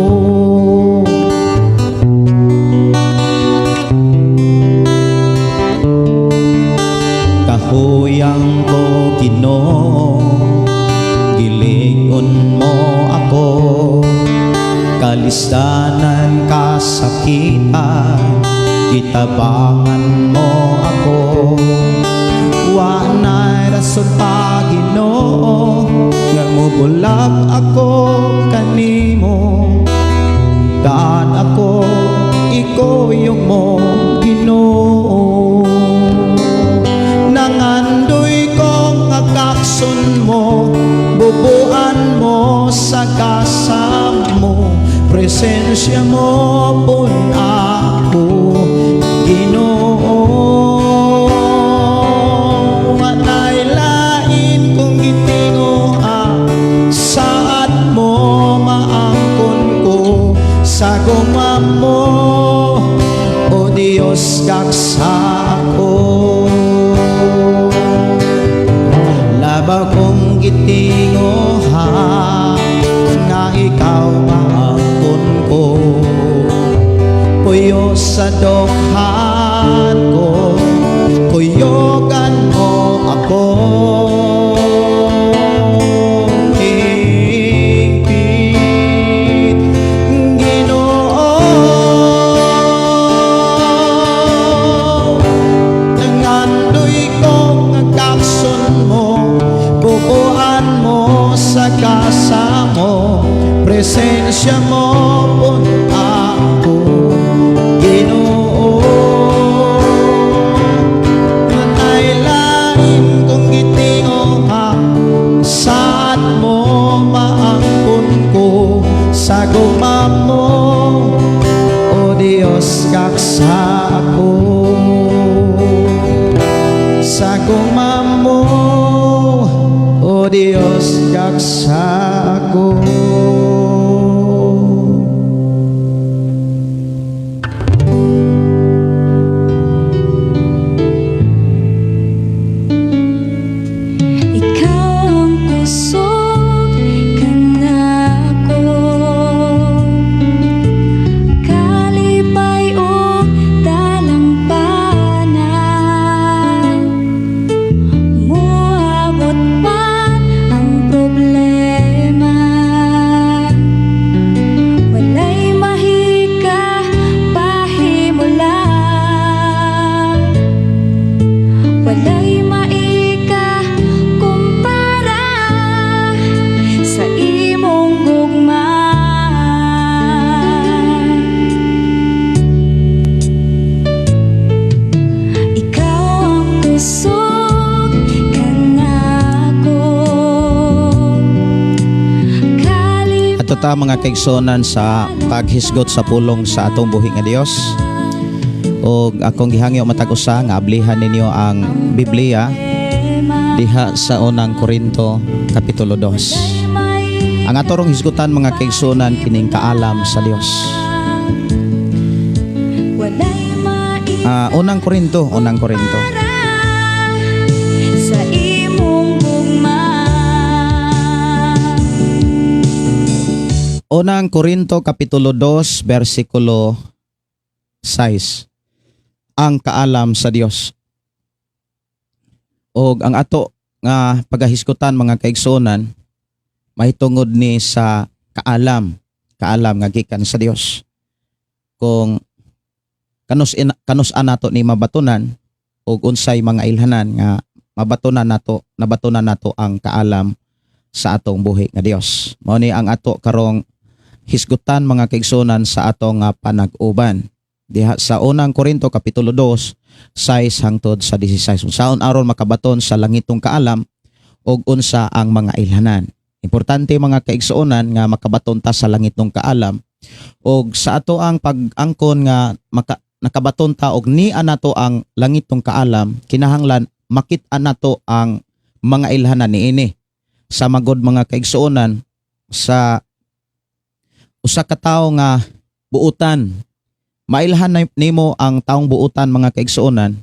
kasakitan, gitabangan mo ako. Wa na'y rason pa, Ginoo, nga mubulak ako kanimo. Daan ako ikuyog mo, Ginoo. Nangandoy ko nga kakson mo, bubuan mo sa kasam mo, presensya mo pun ako, Ginoo. Walay lain kong gitinguha, saad mo maangkon ko sa gugma mo, O Diyos, gaksa ako. Labaw kong gitinguha nga ikaw maangkon ko, puyo sa dughan ko, kuyogan mo ako. Higpit, Ginoo. Nangandoy ko nga kakson mo, bubuan mo sa gasa mo, presensya mo pun ako, Ginoo. Walay lain kong gitinguha, saad mo maangkon ko sa gugma mo, O Diyos, gaksa ako sa gugma mo, O Diyos, gaksa ako. Ikaw ang kusog kanako, kalipay ug talampanan. Moabot man ang problema, walay mahika pahimula, walay maika kumpara sa imong gugma. Ikaw ang kusog kanako, kalipay. Ato ta, mga kaigsuonan, sa paghisgot sa pulong sa atong buhi nga Dios. Og akong gihangyo matag usa nga ablihan ninyo ang Biblia diha sa Unang Korinto kapitulo 2. Ang atorong hisgutan, mga kaigsuonan, kining kaalam sa Dios. Walay maika Unang Korinto, Unang Korinto. Sa imong gugma. Unang Korinto kapitulo 2 versikulo 6. Ang kaalam sa Dios. Og ang ato nga pagahisgutan, mga kaigsuonan, mahitungod ni sa kaalam, kaalam nga gikan sa Dios. Kung kanus-a nato ni mabatunan ug unsay mga ilhanan nga mabatunan nato, nabatunan nato ang kaalam sa atong buhi nga Dios. Mao ni ang ato karong hisgutan, mga kaigsuonan, sa atong nga panag-uban. Diha sa Unang Korinto kapitulo 2, 6 hangtod sa 16. Unsaon aron makabaton sa langitong kaalam ug unsa ang mga ilhanan. Importante, mga kaigsuonan, nga makabaton ta sa langitong kaalam ug sa ato ang pag-angkon nga nakabaton ta og nia nato ang langitong kaalam, kinahanglan makit-an nato ang mga ilhanan niini. Sa magod, mga kaigsuonan, sa usa ka tawo nga buutan, mailhan na nimo ang taong buutan, mga kaigsuonan,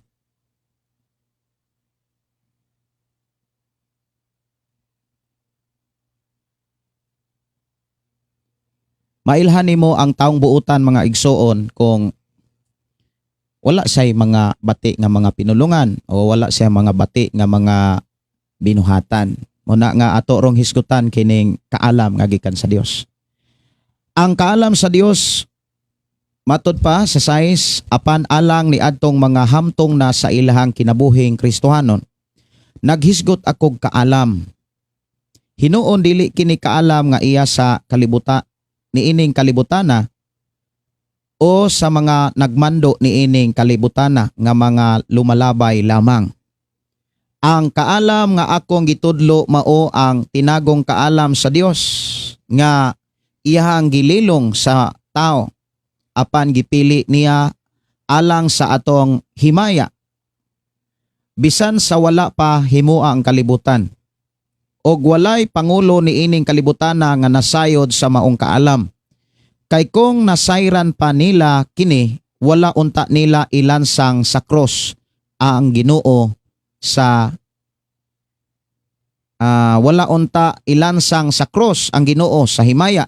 mailhan nimo ang taong buutan, mga igsuon, kung wala siya'y mga bati nga mga pinulungan o wala siya mga bati nga mga binuhatan. Muna nga ato rong hisgutan kining kaalam nga gikan sa Dios. Ang kaalam sa Dios Matod pa sa 6, apan alang ni adtong mga hamtong na sa ilahang kinabuhing Kristohanon, naghisgot akog kaalam. Hinuon dili kini kaalam nga iya sa kalibuta niining kalibutana o sa mga nagmando niining kalibutana nga mga lumalabay lamang. Ang kaalam nga akong gitudlo mao ang tinagong kaalam sa Dios nga iyahang gililong sa tao, apan gipili niya alang sa atong himaya bisan sa wala pa himua ang kalibutan. Og walay pangulo niining kalibutana nga nasayod sa maong kaalam. Kay kung nasayran pa nila kini, wala unta nila ilansang sa cross ang Ginoo sa wala unta ilansang sa cross ang Ginoo sa himaya.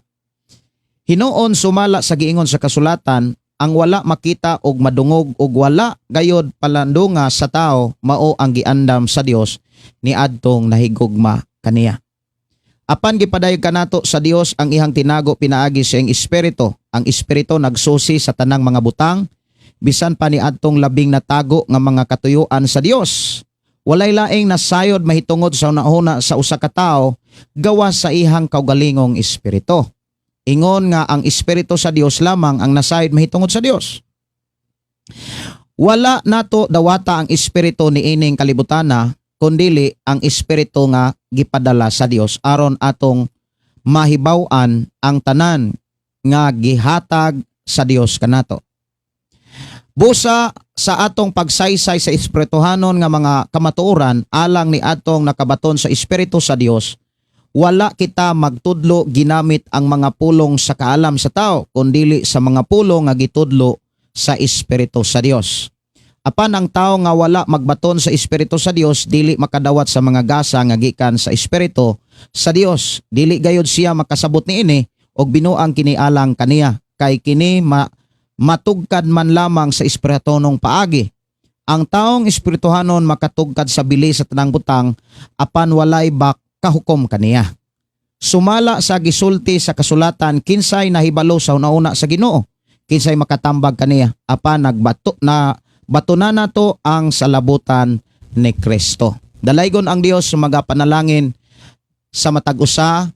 Hinuon, sumala sa giingon sa kasulatan, ang wala makita og madungog og wala gayod palandunga sa tao, mao ang giandam sa Dios niadtong nahigugma kaniya. Apan gipadayag kanato sa Dios ang ihang tinago pinaagi sa iyang Espiritu. Ang Espiritu nagsusi sa tanang mga butang, bisan pa niadtong labing natago nga mga katuyuan sa Dios. Walay laing nasayod mahitungod sa hunahuna sa usa ka tawo gawas sa ihang kaugalingong espiritu. Ingon nga ang Espiritu sa Dios lamang ang nasayod mahitungod sa Dios. Wala nato dawata ang espiritu niining kalibutana, kundili ang espiritu nga gipadala sa Dios aron atong mahibaw-an ang tanan nga gihatag sa Dios kanato. Busa sa atong pagsaysay sa espirituhanon nga mga kamatuoran alang ni atong nakabaton sa Espiritu sa Dios, wala kita magtudlo ginamit ang mga pulong sa kaalam sa tao, kundili sa mga pulong nga gitudlo sa Espiritu sa Dios. Apan ang tao nga wala magbaton sa Espiritu sa Dios, dili makadawat sa mga gasa nga gikan sa Espiritu sa Dios. Dili gayod siya makasabot niini og binuang kini alang kaniya, kay kini matugkad man lamang sa espiritunong paagi. Ang taong espirituhanon makatugkad sa bili sa tanang butang, apan walay bak kahukom kaniya. Sumala sa gisulti sa kasulatan, "Kinsay nahibalo sa hunahuna sa Ginoo? Kinsay makatambag kaniya?" Apan nagbato na bato na nato ang salabutan ni Kristo. Dalaygon ang Dios sa mga panalangin sa matag usa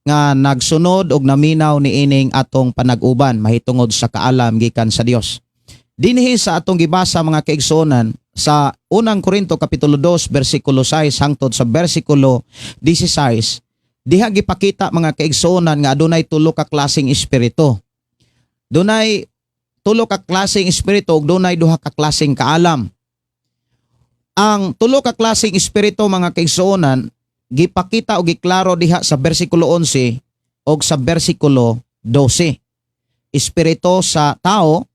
nga nagsunod og naminaw niining atong panag-uban mahitungod sa kaalam gikan sa Dios. Dinhi sa atong gibasa, mga kaigsuonan, sa Unang Korinto kapitulo 2 bersikulo 6 hangtod sa bersikulo 16, diha gipakita, mga kaigsuonan, nga adunay tulo ka klaseng espiritu. Dunay tulo ka klaseng espiritu ug dunay duha ka klaseng kaalam. Ang tulo ka klaseng espiritu, mga kaigsuonan, gipakita o giklaro diha sa bersikulo 11 og sa bersikulo 12. Espiritu sa tao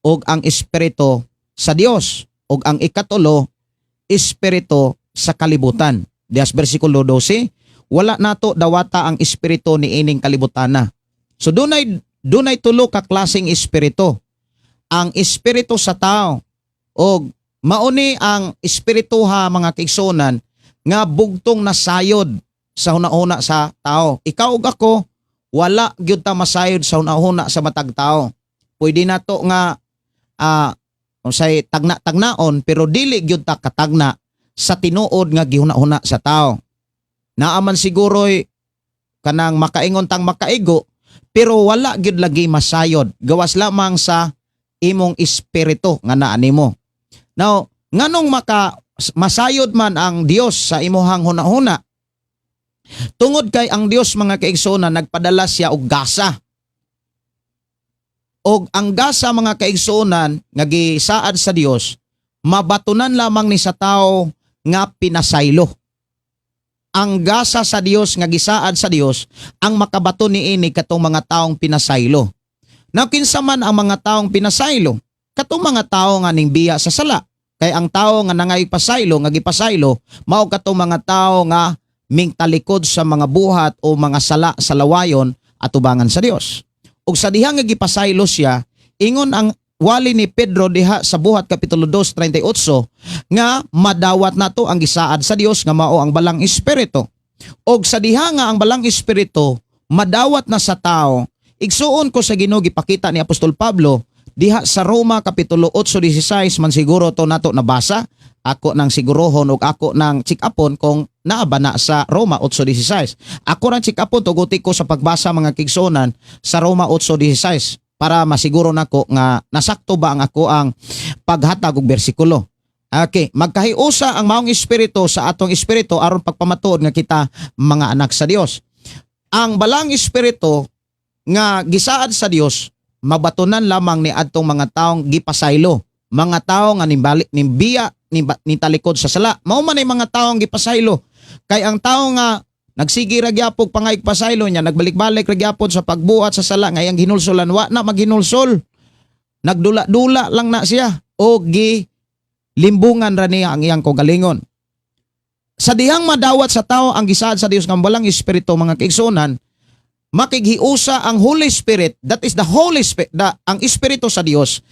ug ang espiritu sa Dios, ug ang ikatulo, espiritu sa kalibutan. Diha sa bersikulo 12, wala nato dawata ang espiritu niining kalibutana. So dunay tulo ka klaseng espiritu. Ang espiritu sa tao, og mauni ang espiritu ha, mga kaigsuonan, nga bugtong nasayod sa hunahuna sa tao. Ikaw ug ako, wala gyud ta masayod sa hunahuna sa matag tao. Pwede nato nga unsay tagna-tagnaon, pero dili gyud ta katagna sa tinuod nga gihuna-huna sa tao. Naa man siguro'y kanang makaingon tang makaigo, pero wala gyud lagi masayod gawas lamang sa imong espiritu nga naa nimo. Now, nganong maka masayod man ang Dios sa imuhang hunahuna? Tungod kay ang Dios, mga kaigsuonan, nagpadala siya og gasa. Og ang gasa, mga kaigsuonan, nga gisaad sa Dios, mabatunan lamang ni sa tao nga pinasaylo. Ang gasa sa Dios nga gisaad sa Dios, ang makabaton niini katong mga taong pinasaylo. Now, kinsa man ang mga taong pinasaylo? Katong mga tao nga ning biya sa sala. Kay ang tao nga nangay pasaylo, nga gipasaylo, mao katong mga tao nga mingtalikod sa mga buhat o mga sala sa lawayon atubangan sa Dios. Ug sa diha nga gipasaylo siya, ingon ang wali ni Pedro diha sa Buhat kapitulo 2:38 nga madawat nato ang gisaad sa Dios nga mao ang Balang Espiritu. Og sa diha nga ang Balang Espiritu madawat na sa tao, Igsuon ko sa Ginoo, gipakita ni Apostol Pablo diha sa Roma kapitulo 8:16 man siguro to nato nabasa. Ako nang sigurohon ug ako nang check-upon kung naa ba na sa Roma 8:16. Ako rang check-upon, tuguti ko sa pagbasa, mga kaigsuonan, sa Roma 8:16 para masiguro nako nga nasakto ba ang ako ang paghatag og bersikulo. Okay, magkahiusa ang maong espiritu sa atong espiritu aron pagpamatuod nga kita mga anak sa Dios. Ang balang espiritu nga gisaad sa Dios mabatunan lamang ni adtong mga taong gipasaylo, mga tao nga nimbalik, nimbiya, nitalikod sa sala. Mao man ay mga taong gipasaylo. Kay ang tao nga nagsige ra gyapon pangayog pasaylo niya, nagbalik-balik ra gyapon sa pagbuhat sa sala nga iyang hinulsulan, wa na maghinulsol. Nagdula-dula lang na siya o gi limbungan ra niya ang iyang kaugalingon. Sa dihang madawat sa tao ang gisaad sa Dios nga balang espiritu, mga kaigsuonan, makighiusa ang Holy Spirit, that is the Holy Spirit, ang espiritu sa Dios,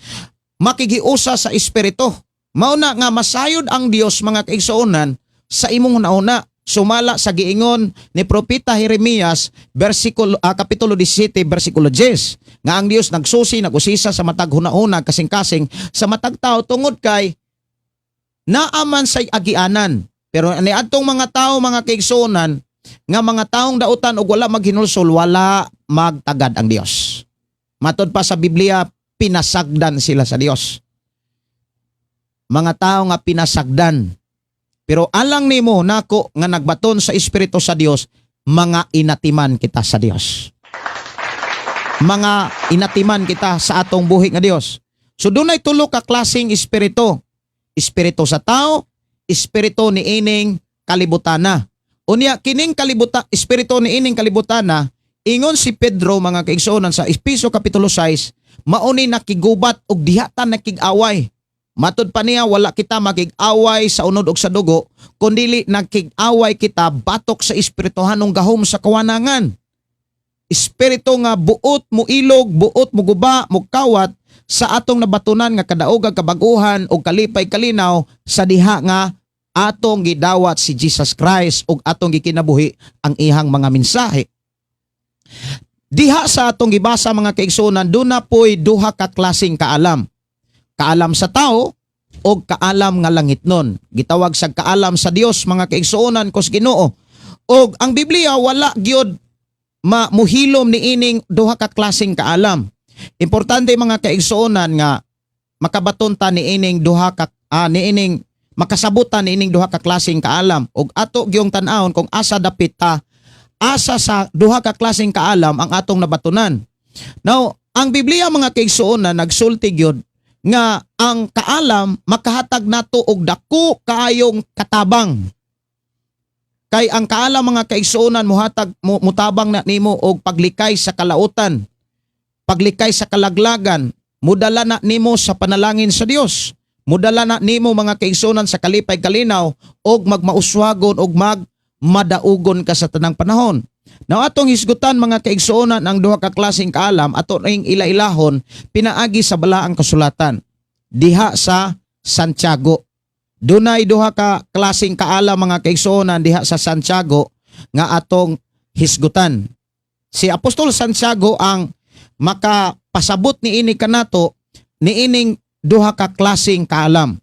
makighiusa sa espiritu. Mao na nga masayod ang Dios, mga kaigsuonan, sa imong hunahuna, sumala sa giingon ni Propeta Jeremias versikulo kapitulo 17 bersikulo 10 nga ang Dios nagsusi, nagusisa sa matag hunahuna, kasing-kasing sa matag tao, tungod kay naaman say agianan. Pero ani adtong mga tao, mga kaigsuonan, nga mga taong dautan og wala maghinulsol, wala magtagad ang Dios. Matod pa sa Biblia, pinasagdan sila sa Dios. Mga tao nga pinasagdan. Pero alang nimo nako nga nagbaton sa espiritu sa Dios, mga inatiman kita sa Dios. Mga inatiman kita sa atong buhi nga Dios. So dunay tulo ka klaseng espiritu. Espiritu sa tao, espiritu ni ining kalibutana. Unya kining kalibuta, espiritu ni ining kalibutana, ingon si Pedro, mga kaigsuonan, sa Efeso kapitulo 6, mauni nakigubat og diha ta nakig-away. Matod pa niya, wala kita makig-away sa unod og sa dugo, kundili nakig-away kita batok sa espirituhanong gahom sa kawanangan. Espiritu nga buot mo ilog, buot mo guba, mo kawat sa atong nabatunan nga kadaogag, kabaguhan og kalipay, kalinaw sa diha nga atong gidawat si Jesus Christ ug atong gikinabuhi ang ihang mga mensahe. Diha sa atong gibasa, mga kaigsuonan, duna po'y duha ka klaseng kaalam. Kaalam sa tao o kaalam nga langitnon. Gitawag sa kaalam sa Dios, mga kaigsuonan kos Ginoo. Og ang Biblia wala gyud ma muhilom ni ining duha ka klaseng kaalam. Importante, mga kaigsuonan, nga makabaton ta ni ining duha ka ni ining makasabutan ni ining duha ka klaseng kaalam ug ato gyung tan-awon kung asa dapit ta, asa sa duha ka klaseng kaalam ang atong nabatunan. Now, ang Biblia, mga kaigsuonan, nagsulti gyud nga ang kaalam makahatag nato og dako kaayong katabang. Kay ang kaalam, mga kaigsuonan, muhatag mutabang na nimo og paglikay sa kalautan, paglikay sa kalaglagan, mudala na nimo sa panalangin sa Dios. Mudala na nimo, mga kaigsuonan, sa kalipay, kalinaw og magmauswagon og magmadaugon ka sa tanang panahon. Now, atong hisgutan, mga kaigsuonan, ang duha ka klaseng kaalam, ato ning ila-ilahon pinaagi sa balaang kasulatan. Diha sa Santiago. Dunay duha ka klaseng kaalam, mga kaigsuonan, diha sa Santiago nga atong hisgutan. Si Apostol Santiago ang makapasabot ni ini kanato ni ining duha ka klaseng kaalam.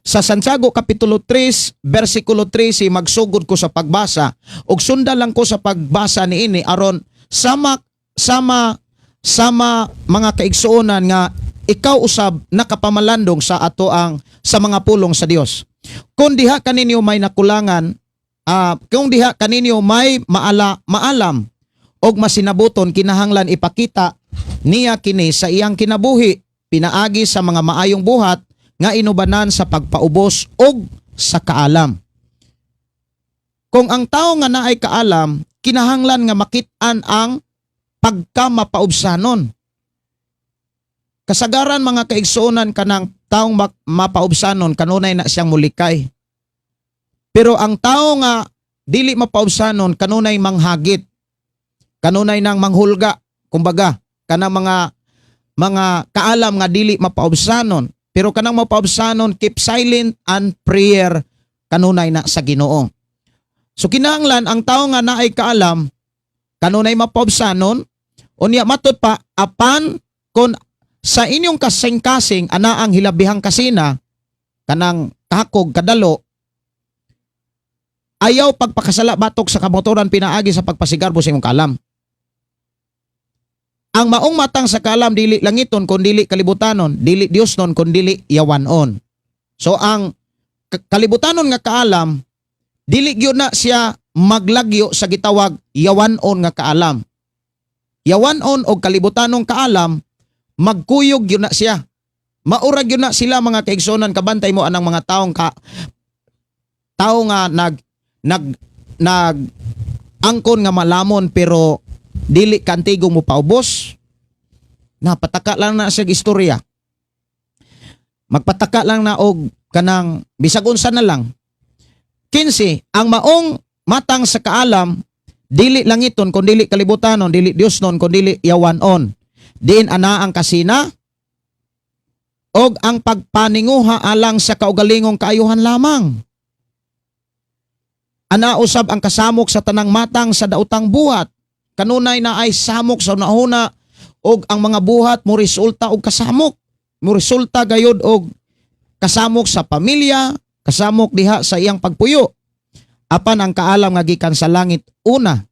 Sa Santiago kapitulo 3 bersikulo 13, magsugod ko sa pagbasa ug sundan lang ko sa pagbasa niini aron sama sama sama, mga kaigsuonan, nga ikaw usab nakapamalandong sa ato ang sa mga pulong sa Dios. Kung diha kaninyo may nakulangan, kung diha kaninyo may maalam og masinabuton, kinahanglan ipakita niya kini sa iyang kinabuhi pinaagi sa mga maayong buhat nga inubanan sa pagpaubos og sa kaalam. Kung ang tao nga naay kaalam, kinahanglan nga makit-an ang pagkamapaubsanon. Kasagaran, mga kaigsuonan, kanang taong mapaubsanon kanunay na siyang mulikay. Pero ang tao nga dili mapaubsanon kanunay manghagit. Kanunay nang manghulga, kumbaga, kanang mga kaalam nga dili mapaubsanon. Pero kanang mapaubsanon, keep silent and prayer kanunay na sa Ginoo. So kinahanglan ang tao nga naay kaalam kanunay mapaubsanon. Unya matud pa, apan kon sa inyong kasing-kasing ana ang hilabihang kasina, kanang kakog kadalo, ayaw pagpakasala batok sa kamotoran pinaagi sa pagpasigarbo sa imong kaalam. Ang maong matang sa kaalam dili langiton kun dili kalibutanon, dili Diosnon kun dili yawanon. So ang kalibutanon nga kaalam dili gyud na siya maglagyo sa gitawag yawanon nga kaalam. Yawanon og kalibutanong kaalam magkuyog gyud na siya. Maura gyud na sila, mga kaigsuonan. Kabantay mo anang mga taong ka tao nga nag nag nag angkon nga malamon pero dili kantigo mo paubos. Napataka lang na siya istorya. Magpataka lang na og kanang bisag unsa na lang. 15. Ang maong matang sa kaalam dili langiton kun dili kalibutanon, dili Diosnon kun dili yawanon. Diin ana ang kasina og ang pagpaninguha alang sa kaugalingong kaayuhan lamang. Ana usab ang kasamok sa tanang matang sa daotang buhat. Kanunay na ay samok sa unahuna og ang mga buhat mo resulta og kasamok. Mo resulta gayod og kasamok sa pamilya, kasamok diha sa iyang pagpuyo. Apan ang kaalam nga gikan sa langit una.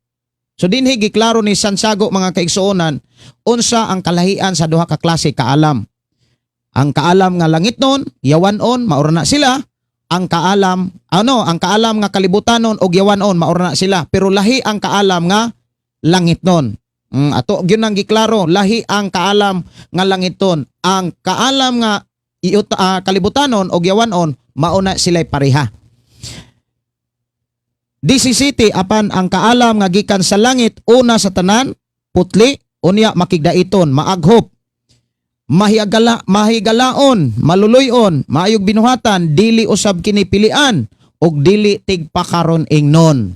So dinhi giklaro ni Santiago, mga kaigsuonan, unsa ang kalahian sa duha ka klase kaalam. Ang kaalam nga langitnon, yawanon, maura na sila. Ang kaalam, ano, ang kaalam nga kalibutanon og yawanon, maura na sila. Pero lahi ang kaalam nga langitnon. Ato gyud nang giklaro, lahi ang kaalam nga langiton. Ang kaalam nga kalibutanon og yawanon, mauna sila'y pareha. 17. Apan ang kaalam nga gikan sa langit una sa tanan putli, unya makigdaiton, maaghop, mahigala, mahigalaon, maluluyon, maayog binuhatan, dili usab kini pilian ug dili tigpakaron ingnon.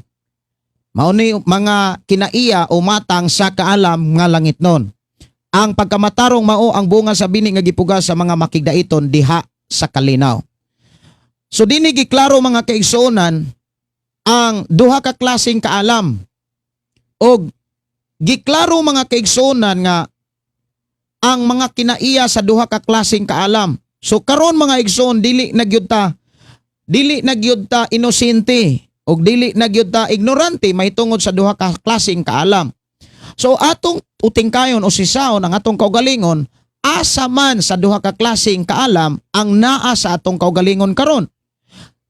Mao ni mga kinaiya o matang sa kaalam nga langitnon. Ang pagkamatarong mao ang bunga sa bini nga gipugas sa mga makigdaiton diha sa kalinaw. So dinhi giklaro, mga kaigsuonan, ang duha ka klaseng kaalam. Og giklaro, mga kaigsuonan, nga ang mga kinaiya sa duha ka klaseng kaalam. So karon, mga igsoon, dili na gyud ta inosente og dili na gyud ta ignorante mahitungod sa duha ka klaseng kaalam. So atong utingkayon o sisaon ang atong kaugalingon, asa man sa duha ka klaseng kaalam ang naa sa atong kaugalingon karon.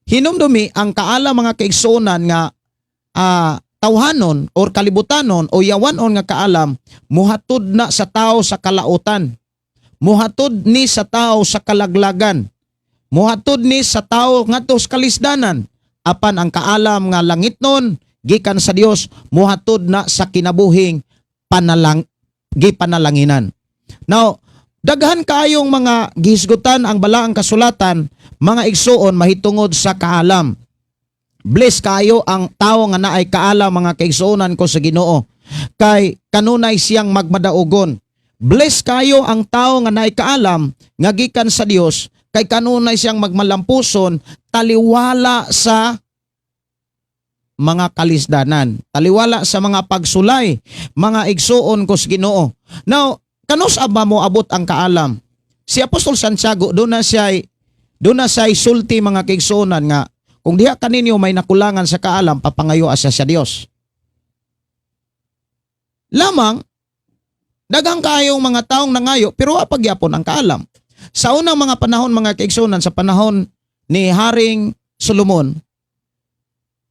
Hinumdumi ang kaalam, mga kaigsuonan, nga tawhanon or kalibutanon o yawanon nga kaalam, muhatod na sa tao sa kalautan. Muhatod ni sa tao sa kalaglagan. Muhatod ni sa tao ngadto sa kalisdanan. Apan ang kaalam nga langitnon gikan sa Dios, muhatod na sa kinabuhing panalang gipanalanginan. Now, daghan kaayong mga gihisgutan ang balaang kasulatan, mga igsuon, mahitungod sa kaalam. Bless kayo ang tao nga naay kaalam, mga kaigsuonan ko sa Ginoo. Kay kanunay siyang magmadaugon. Bless kayo ang tao nga naay kaalam nga gikan sa Dios, kay kanunay siyang magmalampuson taliwala sa mga kalisdanan, taliwala sa mga pagsulay, mga igsuon ko sa Ginoo. Now, kanus ba mo abot ang kaalam? Si Apostol Santiago, doon na siya sulti, mga kaigsuonan, nga kung diha kaninyo may nakulangan sa kaalam, papangayo siya sa Dios. Lamang, daghang kaayong mga taong nangayo pero wa pagyapon ang kaalam. Sa unang mga panahon, mga kaigsuonan, sa panahon ni Haring Solomon,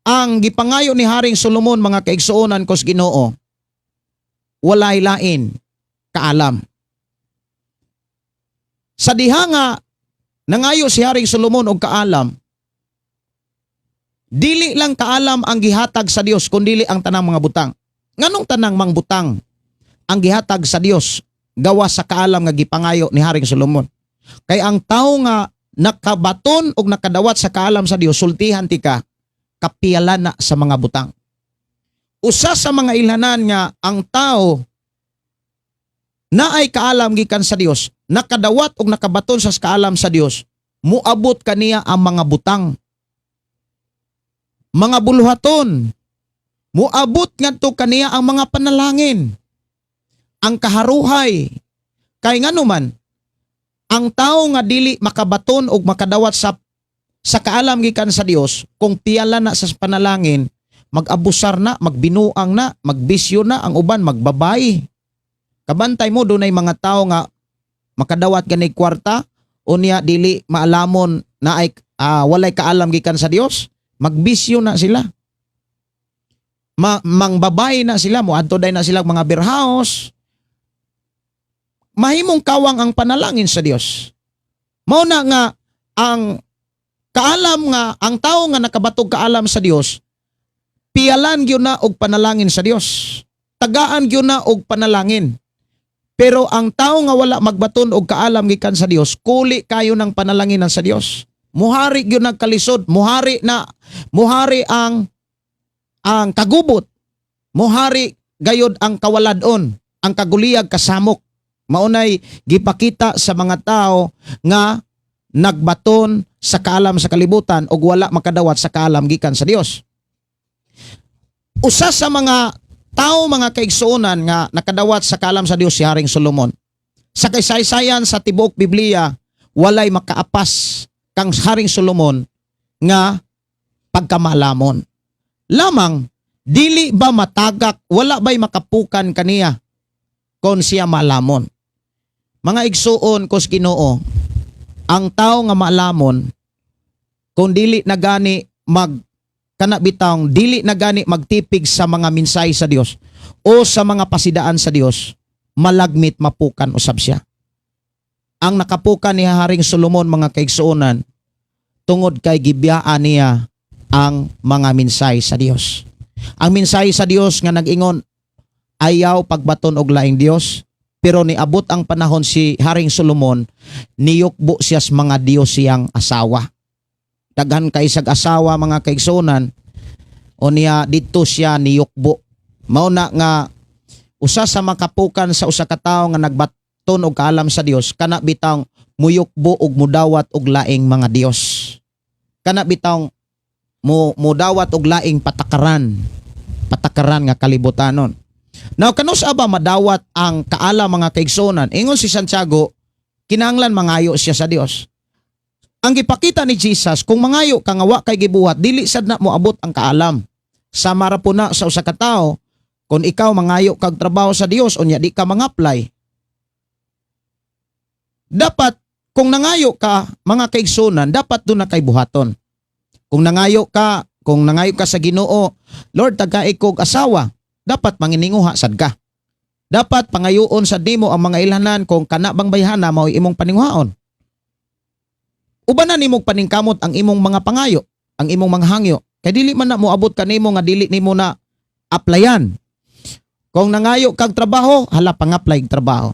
ang gipangayo ni Haring Solomon, mga kaigsuonan ko sa Ginoo, walay lain, kaalam. Sa diha nga nangayo si Haring Solomon og kaalam, dili lang kaalam ang gihatag sa Dios kundili ang tanang mga butang. Nganong tanang mga butang ang gihatag sa Dios gawas sa kaalam nga gipangayo ni Haring Solomon? Kay ang tao nga nakabaton og nakadawat sa kaalam sa Dios, sultihan tika, kapiyalan na sa mga butang. Usa sa mga ilhanan nga ang tao naay kaalam gikan sa Dios, nakadawat og nakabaton sa kaalam sa Dios, muabot kaniya ang mga butang. Mga buluhaton. Muabot ngadto kaniya ang mga panalangin. Ang kaharuhay. Kay ngano man, ang tao nga dili makabaton og makadawat sa kaalam gikan sa Dios, kung piyala na sa panalangin, mag-abusar na, magbinuang na, magbisyo na ang uban, magbabay. Kabantay mo, dunay mga tao nga makadawat gani kwarta unya dili maalamon na ay walay kaalam gikan sa Dios, magbisyo na sila. Mangbabay na sila, moadto day na sila mga beer house. Mahimong kawang ang panalangin sa Dios. Mao na nga ang kaalam nga ang tao nga nakabatog kaalam sa Dios, piyalan gyud na og panalangin sa Dios. Tagaan gyud na og panalangin. Pero ang tao nga wala magbaton og kaalam gikan sa Dios, kuli kayo ng panalangin sa Dios. Muhari gyud nagkalisod, muhari na muhari ang kagubot. Muhari gayod ang kawaladon, ang kaguliyag kasamok. Maunay gipakita sa mga tao nga nagbaton sa kaalam sa kalibutan ug wala makadawat sa kaalam gikan sa Dios. Usa sa mga tao, mga kaigsuonan, nga nakadawat sa kaalam sa Dios, si Haring Solomon. Sa kaysaysayan sa tibuok Biblia, walay makaapas kang Haring Solomon nga pagkamalamon. Lamang dili ba matagak, wala ba'y makapukan kaniya kon siya malamon? Mga igsuon kos Ginoo, ang tao nga maalamon, kung dili na gani mag kana bitawng dili na gani magtipig sa mga minsay sa Dios o sa mga pasidaan sa Dios, malagmit mapukan usab siya. Ang nakapukan ni Haring Solomon, mga kaigsuonan, tungod kay gibiyaan niya ang mga minsay sa Dios. Ang minsay sa Dios nga nag-ingon, "Ayaw pagbaton og laing Dios," pero niabot ang panahon, si Haring Solomon niyukbo siya sa mga Dios siyang asawa. Daghan kay sag asawa, mga kaigsuonan, o niya didto siya niyukbo. Mao na nga usa sa makapukan sa usa ka tawo nga nagbaton og kaalam sa Dios, kana bitawng muyukbo og mudawat og laing mga dios. Kana bitawng mo mudawat og laing patakaran, patakaran nga kalibutanon. Now, kanus-a ba madawat ang kaalam, mga kaigsuonan? Ingon si Santiago, kinahanglan mangayo siya sa Dios. Ang gipakita ni Jesus, kung mangayo ka nga wa kay gibuhat, dili sad na moabot ang kaalam. Sama ra po na sa usa ka tawo, kung ikaw mangayo kag trabaho sa Dios unya di ka mang-apply. Dapat kung nangayo ka, mga kaigsunan, dapat duna kay buhaton. Kung nangayo ka sa Ginoo, "Lord, tagai kog asawa," dapat mangininguha sad ka. Dapat pangayoon sa nimo ang mga ilhanan kung kana bang bayhana mao imong paninguhaon. Ubanan nimong paningkamot ang imong mga pangayo, ang imong mga hangyo. Kay dili man na moabot kanimo nga dili nimo na applyan. Kung nangayo kag trabaho, hala, pang-apply og trabaho.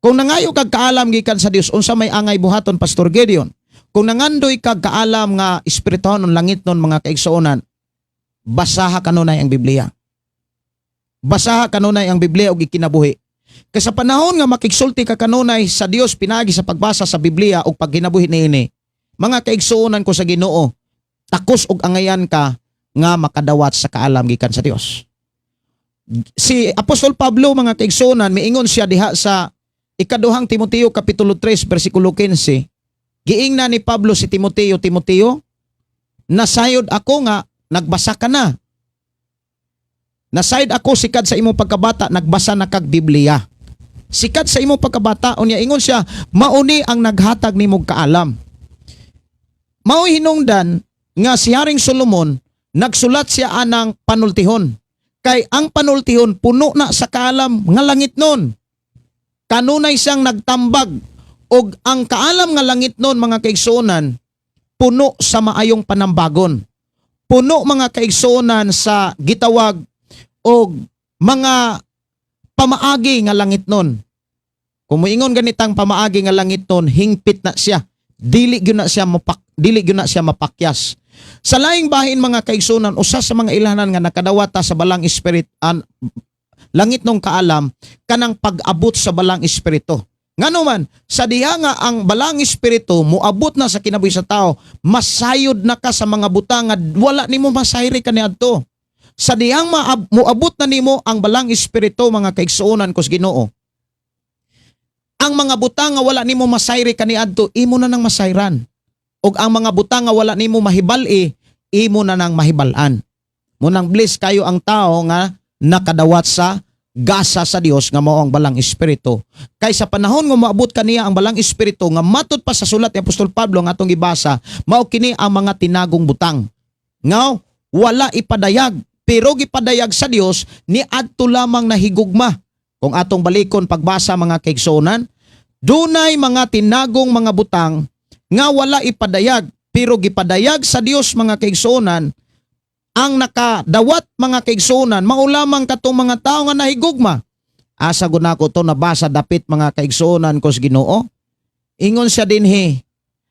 Kung nangayo kag kaalam gikan sa Dios, unsa may angay buhaton, Pastor Gideon? Kung nangandoy kag kaalam nga espirituhanon, langitnon, mga kaigsuonan, basaha kanunay ang Biblia. Basaha kanunay ang Biblia ug ikinabuhi. Kay sa panahon nga makigsulti ka kanunay sa Dios pinagi sa pagbasa sa Biblia ug pagginabuhi niini, mga kaigsuonan ko sa Ginoo, takos og angayan ka nga makadawat sa kaalam gikan sa Dios. Si Apostol Pablo, mga kaigsuonan, miingon siya diha sa Ikaduhang Timoteo kapitulo 3 bersikulo 15. Giingna ni Pablo si Timoteo, "Timoteo, nasayod ako nga nagbasa ka na. Nasayod ako sikad sa imong pagkabata nagbasa na kag Biblia. Sikad sa imong pagkabata," unya ingon siya, "mauni ang naghatag nimong kaalam." Mao'y hinungdan nga si Haring Solomon nagsulat siya anang panultihon. Kay ang panultihon puno na sa kaalam nga langit nun. Kanunay siyang nagtambag og ang kaalam nga langit nun, mga kaigsuonan, puno sa maayong panambagon. Puno, mga kaigsuonan, sa gitawag og mga pamaagi nga langit nun. Kung moingon ganitang pamaagi nga langit nun, hingpit na siya. Dili gyud na siya mapakyas. Sa laing bahin, mga kaigsunan, usa sa mga ilhanan nga nakadawata sa balang spirit an langit nung kaalam kanang pag-abot sa balang espiritu. Ngano man, sa diha nga ang balang espiritu moabot na sa kinabuhi sa tao, masayod na ka sa mga butang nga wala nimo masayri kaniadto. Sa dihang moabot na nimo ang Balang Espiritu, mga kaigsuonan ko sa Ginoo, ang mga butang nga wala nimo masayri kaniadto, imo na nang masayran. Ug ang mga butang nga wala nimo mahibal-i, imo na nang mahibal-an. Munang bless kayo ang tao nga nakadawat sa gasa sa Dios nga mao ang Balang Espiritu. Kay sa panahon nga moabot kaniya ang Balang Espiritu, nga matud pa sa sulat ni Apostol Pablo nga atong gibasa, mao kini ang mga tinagong butang nga wala ipadayag pero gipadayag sa Dios ni adto lamang nahigugma. Kung atong balikon pagbasa, mga kaigsuonan, dunay mga tinagong mga butang nga wala ipadayag pero gipadayag sa Dios, mga kaigsuonan. Ang nakadawat, mga kaigsuonan, mao lamang katong mga tao nga nahigugma. Asa gud nako to nabasa dapit, mga kaigsuonan ko sa Ginoo? Ingon siya dinhi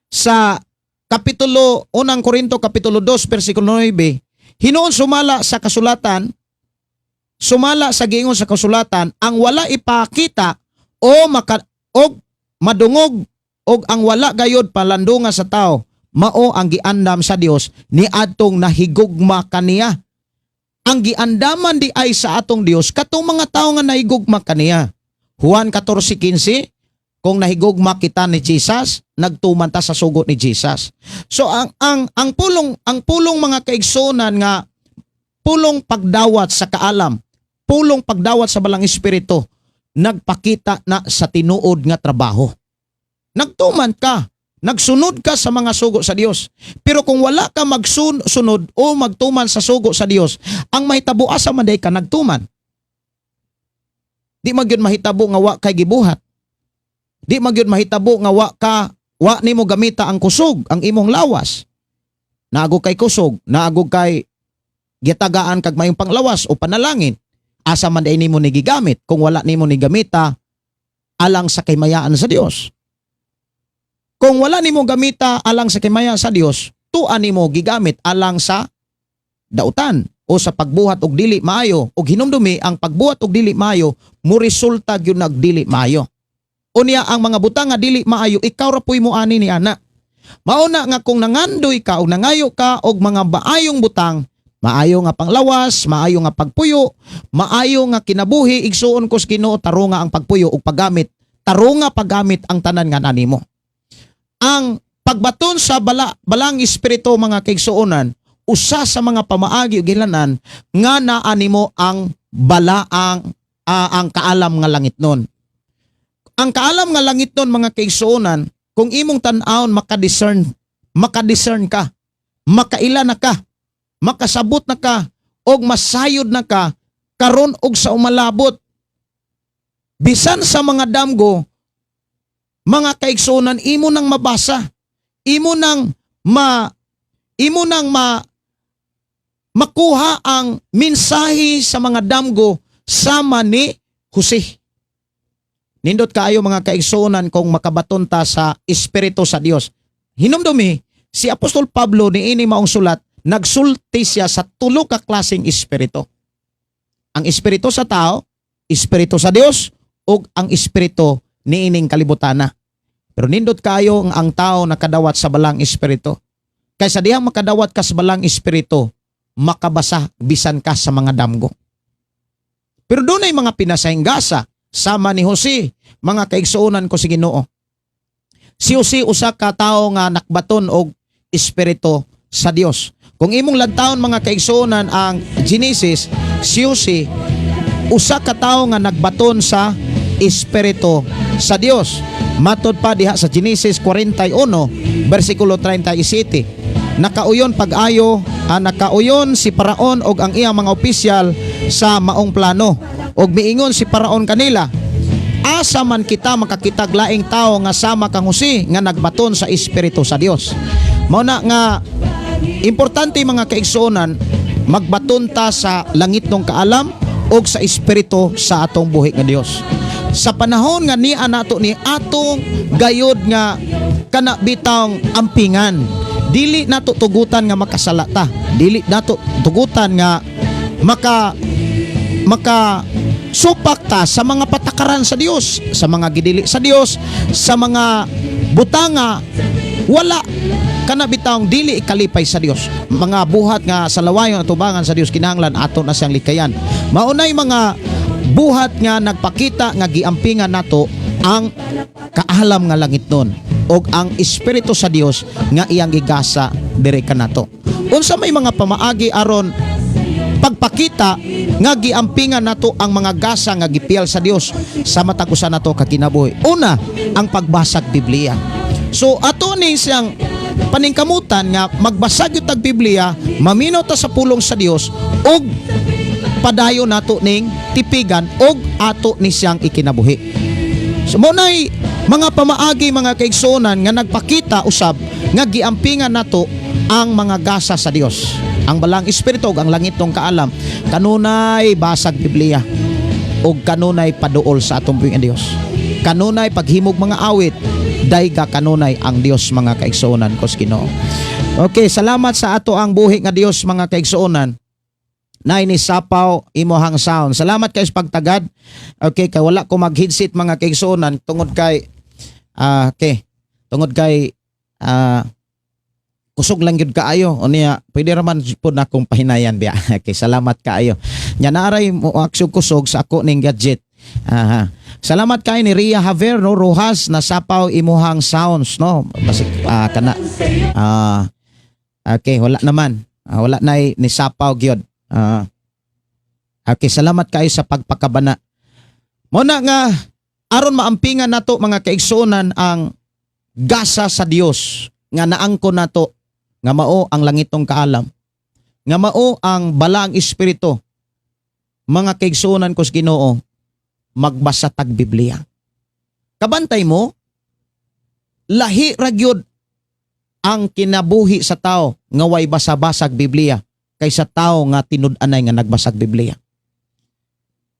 sa kapitulo Unang Korinto kapitulo 2 bersikulo 9, hinuon sumala sa kasulatan, sumala sa giingon sa kasulatan, ang wala ipakita o maka og madungog og ang wala gayod palandunga sa tao, mao ang giandam sa Dios ni adtong nahigugma kaniya. Ang giandaman di ay sa atong Dios katong mga tao nga nahigugma kaniya. Juan 14:15, kung nahigugma kita ni Jesus, nagtuman ta sa sugo ni Jesus. So ang pulong, mga kaigsunan, nga pulong pagdawat sa kaalam, pulong pagdawat sa Balang Espiritu, nagpakita na sa tinuod nga trabaho. Nagtuman ka, nagsunod ka sa mga sugo sa Dios. Pero kung wala ka magsunod o magtuman sa sugo sa Dios, ang mahitabo, asa man day ka nagtuman? Di man gyud mahitabo nga wa kay gibuhat. Di man gyud mahitabo nga wa nimo gamita ang kusog, ang imong lawas. Naagog kay kusog, naagog kay gitagaan kag mayong panglawas o panalangin. Asa man day nimo ni gigamit kung wala nimo ni gamita alang sa kahimayaan sa Dios? Kung wala nimo gamita alang sa kahimayaan sa Dios, tua nimo gigamit alang sa dautan o sa pagbuhat og dili maayo. Og hinumdumi, ang pagbuhat og dili maayo mo resulta gyud nag dili maayo. Unya ang mga butang nga dili maayo, ikaw ra puy mo ani ni ana. Mao na nga kung nangandoy ka o nangayo ka og mga maayong butang, maayo nga panglawas, maayo nga pagpuyo, maayo nga kinabuhi, igsuon ko sa Ginoo, tarunga ang pagpuyo ug paggamit, tarunga paggamit ang tanan nga nanimo. Ang pagbaton sa Balang Espiritu, mga kaigsuonan, usa sa mga pamaagi ug gilanan nga naa nimo ang balaang ang kaalam nga langitnon. Ang kaalam nga langitnon, mga kaigsuonan, kung imong tan-awon, makadiscern ka, makaila na ka, makasabot na ka, og masayod na ka karon og sa umalabot. Bisan sa mga damgo, mga kaigsuonan, imo nang mabasa, imo nang makuha ang mensahe sa mga damgo sama ni Jose. Nindot kaayo, mga kaigsuonan, kung makabaton ta sa Espiritu sa Dios. Hinumdumi, si Apostol Pablo niini maong sulat, nagsulti siya sa tulo ka klaseng espiritu. Ang espiritu sa tao, espiritu sa Dios, ug ang espiritu niining kalibutana. Pero nindot kayo ang tao nakadawat sa Balang Espiritu. Kaysa dihang makadawat ka sa Balang Espiritu, makabasa bisan ka sa mga damgo. Pero dunay mga pinasahinggasa sama ni Jose, mga kaigsuonan ko sa Ginoo. Si Jose, usa ka tawo nga nakbaton og espiritu sa Dios. Kung imong lantawon, mga kaigsuonan, ang Genesis, si Jose usa ka tawo nga nagbaton sa espiritu sa Dios. Matod pa diha sa Genesis 41 bersikulo 37. Nakauyon pag-ayo, nakauyon si Paraon og ang iyang mga opisyal sa maong plano. Og miingon si Paraon kanila, "Asa man kita makakitag laing tao nga sama kang Jose nga nagbaton sa espiritu sa Dios?" Mao na nga importante, mga kaigsuonan, magbaton ta sa langitnong kaalam og sa espiritu sa atong buhi nga Dios. Sa panahon nga niya nato ni atong gayod nga kana bitang ampingan, dili nato tugutan nga makasala ta, dili nato tugutan nga maka maka supak ta sa mga patakaran sa Dios, sa mga gidili sa Dios, sa mga butanga. Wala kana bitawng dili ikalipay sa Dios. Mga buhat nga sa lawayon atubangan sa Dios, kinahanglan ato na siyang likayan. Maunay mga buhat nga nagpakita nga giampingan nato ang kaalam nga langit nun og ang espiritu sa Dios nga iyang gigasa diri kanato. Unsa may mga pamaagi aron pagpakita nga giampingan nato ang mga gasa nga gipiyal sa Dios sa matag usa nato ka kinabuhi? Una, ang pagbasag Biblia. So ato ni siyang paningkamutan nga magbasag gyud tag Biblia, maminaw ta sa pulong sa Dios ug padayon nato ning tipigan og ato ni siyang ikinabuhi. So mo nay mga pamaagi, mga kaigsuonan, nga nagpakita usab nga giampingan nato ang mga gasa sa Dios. Ang balang espiritu ug ang langitong kaalam. Kanunay basag Biblia ug kanunay paduol sa atong buhi ang Dios. Kanunay paghimog mga awit, dayga kanunay ang Dios, mga kaigsuonan ko sa Ginoo. Okay, salamat sa ato ang buhi nga Dios, mga kaigsuonan. Nay ni sapaw imohang sound. Salamat kay sa pagtagad. Okay, kay wala ko mag-headset, mga kaigsuonan, tungod kay okay, tungod kay kusog lang gyud kaayo. Unya pwede ra man pud akong pahinayan biya. Okay, salamat kaayo. Nya naaray mo aksyo kusog sa ako ning gadget. Aha. Salamat kay ni Ria Javier, no, Rojas na sapaw imuhang sounds, no. Basig kana okay, wala naman. Wala na ni sapaw gyud. Okay, salamat kayo sa pagpakabana. Mo na nga aron maampingan nato, mga kaigsuonan, ang gasa sa Dios nga naangko nato nga mao ang langitong kaalam, nga mao ang balaang espiritu, mga kaigsuonan ko sa Ginoo, magbasa tag Biblia. Kabantay mo, lahi ra gyud ang kinabuhi sa tao nga way basa-basag Biblia kaysa tao nga tinud-anay nga nagbasag Biblia.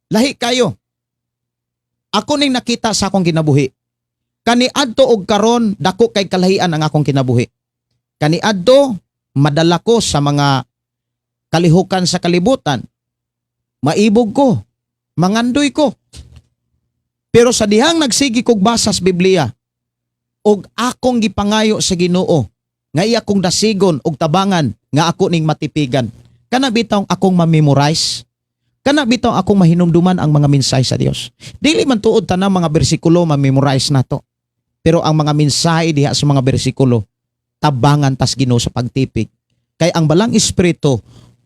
Lahi kayo. Ako ning nakita sa akong kinabuhi. Kaniadto og karon, dako kay kalahian ang akong kinabuhi. Kaniadto madala ko sa mga kalihukan sa kalibutan. Maibog ko, mangandoy ko. Pero sa dihang nagsigi kog basas Biblia og akong gipangayo sa Ginoo nga iya kong dasigon og tabangan nga ako ning matipigan. Kana bitawng akong ma-memorize. Kana bitaw akong mahinumduman ang mga mensahe sa Dios. Dili man tuod tanang mga bersikulo ma-memorize nato. Pero ang mga mensahe diha sa mga bersikulo, tabangan tas Ginoo sa pagtipig. Kay ang balang espiritu,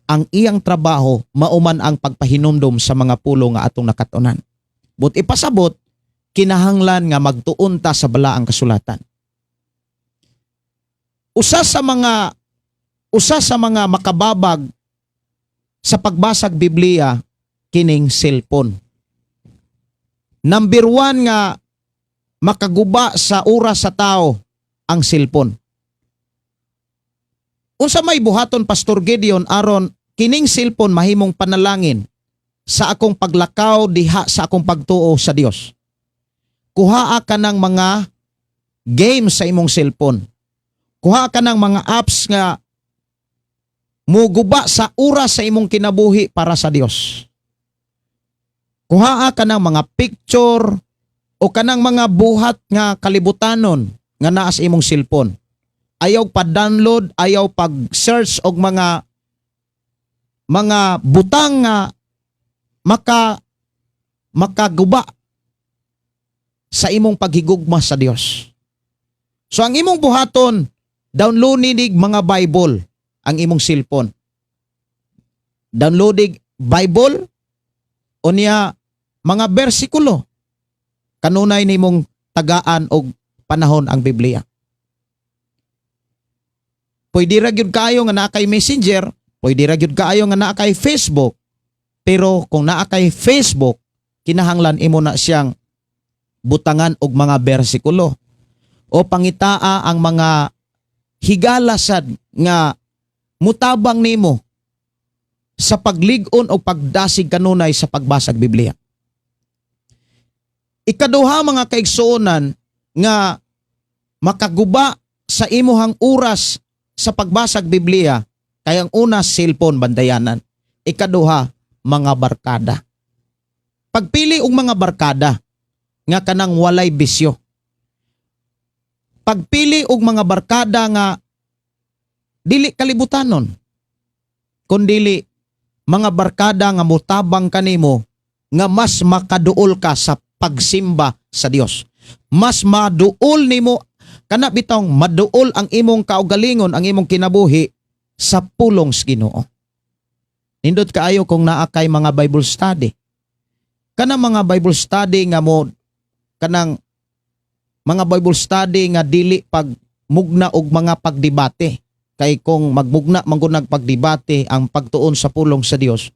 ang iyang trabaho mauman ang pagpahinumdum sa mga pulo nga atong nakatunan. But ipasabot, kinahanglan nga magtuon ta sa balaang kasulatan. Usa sa mga makababag sa pagbasag Biblia kining cellphone. Number one nga makaguba sa oras sa tao ang cellphone. Unsa may buhaton, Pastor Gideon, aron kining cellphone mahimong panalangin sa akong paglakaw diha sa akong pagtuo sa Dios? Kuhaa ka ng mga games sa imong cellphone. Kuha ka ng mga apps nga muguba sa oras sa imong kinabuhi para sa Dios. Kuhaa ka ng mga picture o kanang mga buhat nga kalibutanon nga naa sa imong cellphone. Ayaw pa-download, ayaw pag-search og mga butang nga makaguba sa imong paghigugma sa Dios. So ang imong buhaton, download mga Bible ang imong cellphone. Downloading Bible unya mga bersikulo, kanunay nimong tagaan og panahon ang Biblia. Pwede ra gyud kaayo nga naa kay Messenger, pwede ra gyud kaayo nga naa kay Facebook. Pero kung naa kay Facebook, kinahanglan imo na siyang butangan og mga bersikulo o pangitaa ang mga higala sad nga mutabang nimo sa paglig-on o pagdasig kanunay sa pagbasag Biblia. Ikaduha, mga kaigsuonan, nga makaguba sa imuhang oras sa pagbasag Biblia, kay ang una, cellphone, bandayanan. Ikaduha, mga barkada. Pagpili og mga barkada nga kanang walay bisyo. Pagpili og mga barkada nga dili kalibutanon, kundili mga barkada nga motabang kanimo nga mas makaduol ka sa pagsimba sa Dios. Mas maduol nimo kana bitong maduol ang imong kaugalingon, ang imong kinabuhi sa pulong sa Ginoo. Nindot kaayo kung naa kay mga Bible study. Kana mga Bible study nga mo kanang mga Bible study nga dili pag mugna og mga pagdebate, kay kung magmugna man gud pagdebate ang pagtuon sa pulong sa Dios,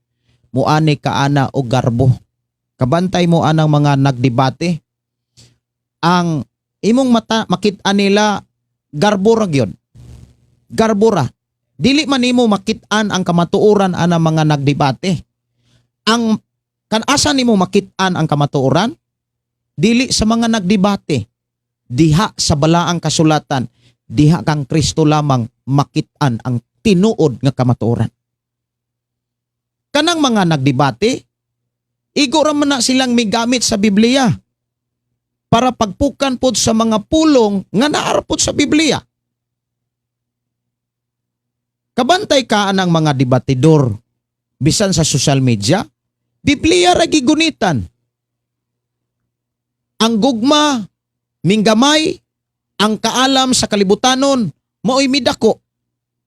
muani ka ana og garbo. Kabantay mo anang mga nagdebate, ang imong mata makit-an nila, garbo ra gyud, garbo ra. Dili man nimo makit-an ang kamatuoran ana mga nagdebate. Ang kan asa nimo makit-an ang kamatuoran? Dili sa mga nagdebate, diha sa balaang kasulatan, diha kang Kristo lamang makit-an ang tinuod nga kamatuoran. Kanang mga nagdebate, igo ra man na silang migamit sa Biblia para pagpukan pod sa mga pulong nga naa ra pod sa Biblia. Kabantay ka anang mga debatidor bisan sa social media, Biblia ra gigunitan. Ang gugma minggamay, ang kaalam sa kalibutanon mao'y midako.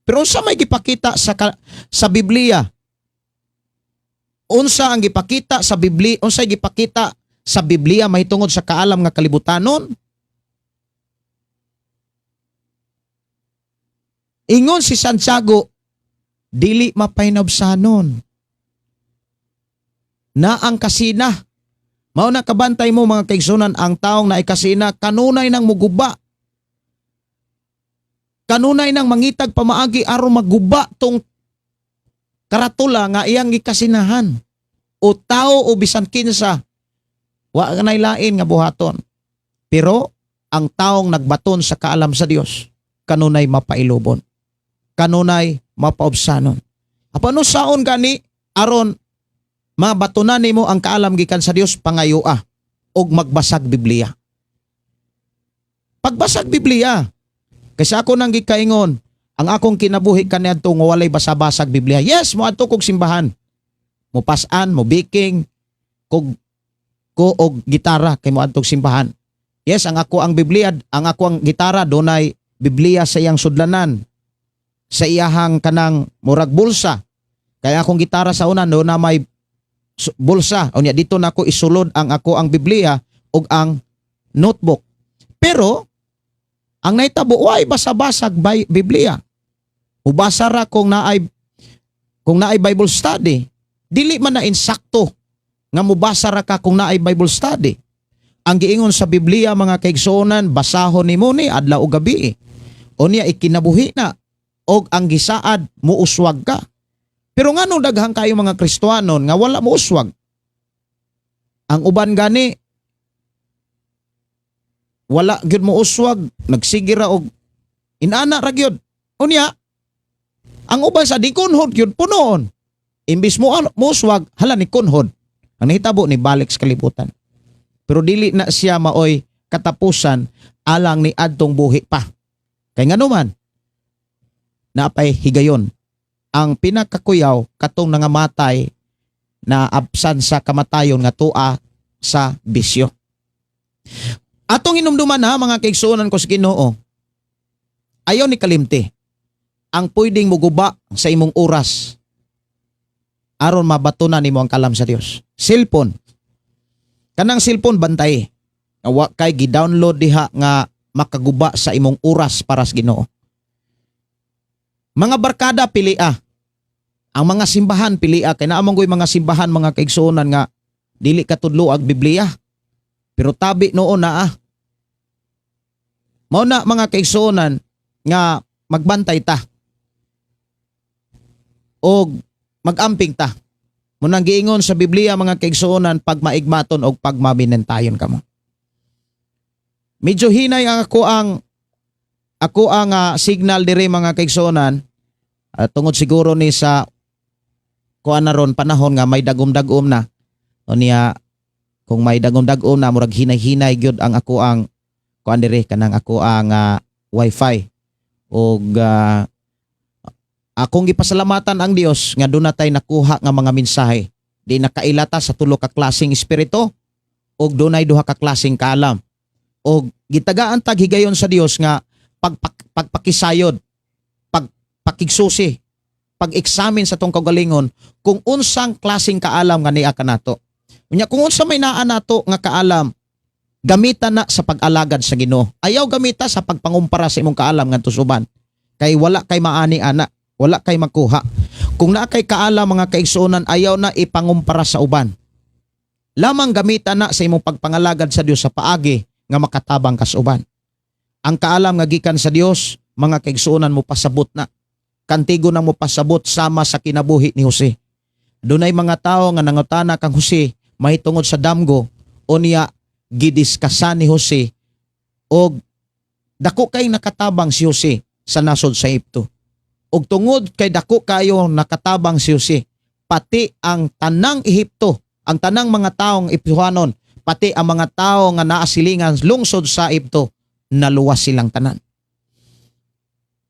Pero unsa may gipakita sa Biblia? Unsa ang gipakita sa Biblia? Unsa gipakita sa Biblia mahitungod sa kaalam nga kalibutanon? Ingon si Santiago, dili mapahinabsanon na ang kasina. Mao na kabantay mo, mga kaigsunan, ang taong naikasina kanunay nang muguba. Kanunay nang mangitag pamaagi aron maguba tong karatula nga iyang gikasinahan. O tao o bisan kinsa, wa nay lain nga buhaton. Pero ang taong nagbaton sa kaalam sa Dios, kanunay mapailubon. Kanunay mapaobsanon. Apan saon gani aron mabatunan nimo ang kaalam gikan sa Dios? Pangayoa og magbasag Biblia. Pagbasag Biblia. Kasi ako nang gikaingon, ang akong kinabuhi kaniadto nga walay basa-basag Biblia. Yes, moadto kog simbahan. Mupasan, mo baking, kog ko og gitara kay moadtog simbahan. Yes, ang ako ang Biblia, ang ako ang gitara dunay Biblia sa iyang sudlanan. Sa iyahang kanang murag bulsa. Kaya akong gitara sa una do na may bulsa. Unya dito nako isulod ang ako ang Biblia ug ang notebook. Pero ang nahitabo, way basa-basag by Biblia. Ubasa ra kung naay Bible study. Dili man na insakto nga mubasa ra ka kung naay Bible study. Ang giingon sa Biblia, mga kaigsuonan, basahon nimo ni adlaw ug gabi. Unya ikinabuhi na og ang gisaad, muuswag ka. Pero ngano daghang kayo mga Kristohanon nga wala mouswag? Ang uban gani wala gyud mouswag, nagsige ra og inana ra gyud. Unya ang uban sa di kunhod gyud punoon. Imbis mo mouswag, hala, ni kunhod. Ang nahitabo, ni balik sa kalibutan. Pero dili na siya maoy katapusan alang ni adtong buhi pa. Kay ngano man, napay higayon. Ang pinakakuyaw katong nangamatay na absan sa kamatayon nga tua sa bisyo. Atong hinumduman ha, mga kaigsuonan ko sa Ginoo. Ayaw ni kalimti ang pwedeng muguba sa imong oras aron mabatunan nimo ang kalam sa Dios. Cellphone. Kanang cellphone, bantay. Nga wa kay gi-download diha nga makaguba sa imong oras para sa Ginoo. Mga barkada, pili-a. Ang mga simbahan, pili-a, kay naa man goy mga simbahan, mga kaigsuonan, nga dili katudlo ang Biblia. Pero tabi noon na ah. Mao na, mga kaigsuonan, nga magbantay ta. Og magamping ta. Munang giingon sa Biblia, mga kaigsuonan, pagmaigmaton og pagmabinentayon kamo. Medyo hinay ang ako ang signal diri, mga kaigsuonan, tungod siguro ni sa kuan na ron panahon nga may dagom-dagom na. O niya kung may dagom-dagom na, murag hinay-hinay gyud ang ako ang kuan diri kanang ako ang wifi og akong gipasalamatan ang Dios nga doon natay nakuha nga mga mensahe. Di nakailata sa tulo ka klaseng espiritu og dunay duha ka klaseng kaalam. Og gitagaan tag higayon sa Dios nga pagpakisayod, pagpakigsusi, pag-examine sa tong kaugalingon kung unsang klaseng kaalam nga niya kanato. Unya kung unsa may naa nato nga kaalam, gamita na sa pag-alagad sa Ginoo. Ayaw gamita sa pagpangumpara sa imong kaalam ngadto sa uban. Kay wala kay maani ana, wala kay makuha. Kung naa kay kaalam, mga kaigsuonan, ayaw na ipangumpara sa uban. Lamang gamita na sa imong pagpangalagad sa Dios sa paagi nga makatabang ka sa uban. Ang kaalam nga gikan sa Dios, mga kaigsuonan, mo pasabot na. Kantigo na mo pasabot sama sa kinabuhi ni Jose. Dunay mga tao nga nangutana kang Jose mahitungod sa damgo, unya gidiskasan ni Jose og dako kay nakatabang si Jose sa nasod sa Ehipto. Og tungod kay dako kayo nakatabang si Jose, pati ang tanang Ehipto, ang tanang mga taong Ehiptohanon, pati ang mga tao nga naasilingan lungsod sa Ehipto, naluwas silang tanan.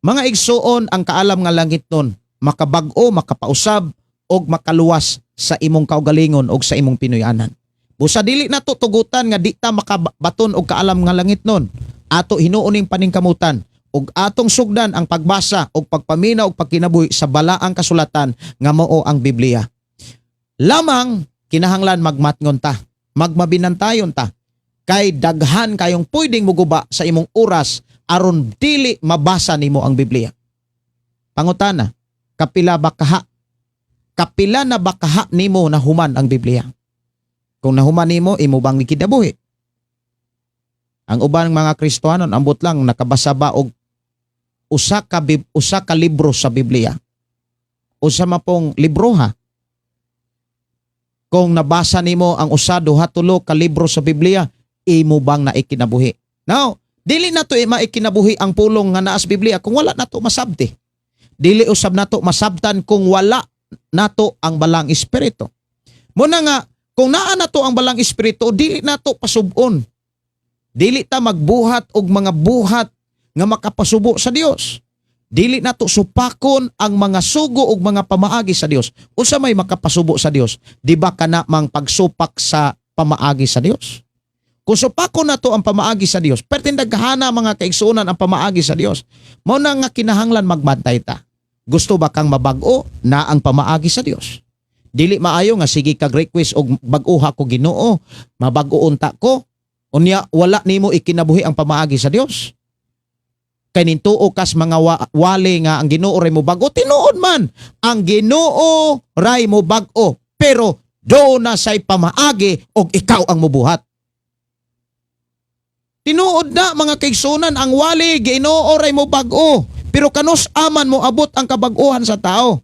Mga igsuon, ang kaalam nga langit nun, makabag-o, makapausab, og makaluwas sa imong kaugalingon og sa imong Pinoyanan. Busa dili na to tugutan nga di ta makabaton og kaalam nga langit nun. Ato hinuoning paningkamutan ug atong sugdan ang pagbasa og pagpaminaw og pagkinabuhi sa balaang kasulatan nga mao ang Biblia. Lamang kinahanglan magmatngon ta, magmabinantayon ta kay daghan kayong pwedeng muguba sa imong oras aron dili mabasa nimo ang Biblia. Pangutana, kapila ba kaha? Kapila na ba kaha nimo nahuman ang Biblia? Kung nahuman nimo, imo bang gikinabuhi? Ang uban mga Kristohanon, ambot lang nakabasa ba og usa ka libro sa Biblia? Usa man pong libro ha. Kung nabasa nimo ang usa, duha, tulo ka libro sa Biblia, imo bang naikinabuhi? Now, dili nato maikinabuhi ang pulong nga naa sa Biblia kung wala nato masabti. Dili usab nato masabtan kung wala nato ang balang espiritu. Muna nga kung naa nato ang balang espiritu, dili nato pasub-on. Dili ta magbuhat og mga buhat nga makapasubo sa Dios. Dili nato supakon ang mga sugo ug mga pamaagi sa Dios. Unsa may makapasubo sa Dios? Di ba kana mang pagsupak sa pamaagi sa Dios? Kung supakon nato ang pamaagi sa Dios, perting daghana, mga kaigsuonan, ang pamaagi sa Dios. Mao na nga kinahanglan magbantay ta. Gusto ba kang mabag-o na ang pamaagi sa Dios? Dili maayo nga sige kag request og bag-uha ko, Ginoo, mabag-o unta ko. Unya wala nimo ikinabuhi ang pamaagi sa Dios. Kay nintuo kas mga wali nga ang Ginoo ray mo bag-o, tinuod man ang Ginoo ray mo bag-o, pero do na say pamaagi og ikaw ang mubuhat. Tinuod na, mga kaigsunan, ang wali Ginoo ray mo bag-o, pero kanus aman mo abot ang kabag-ohan sa tao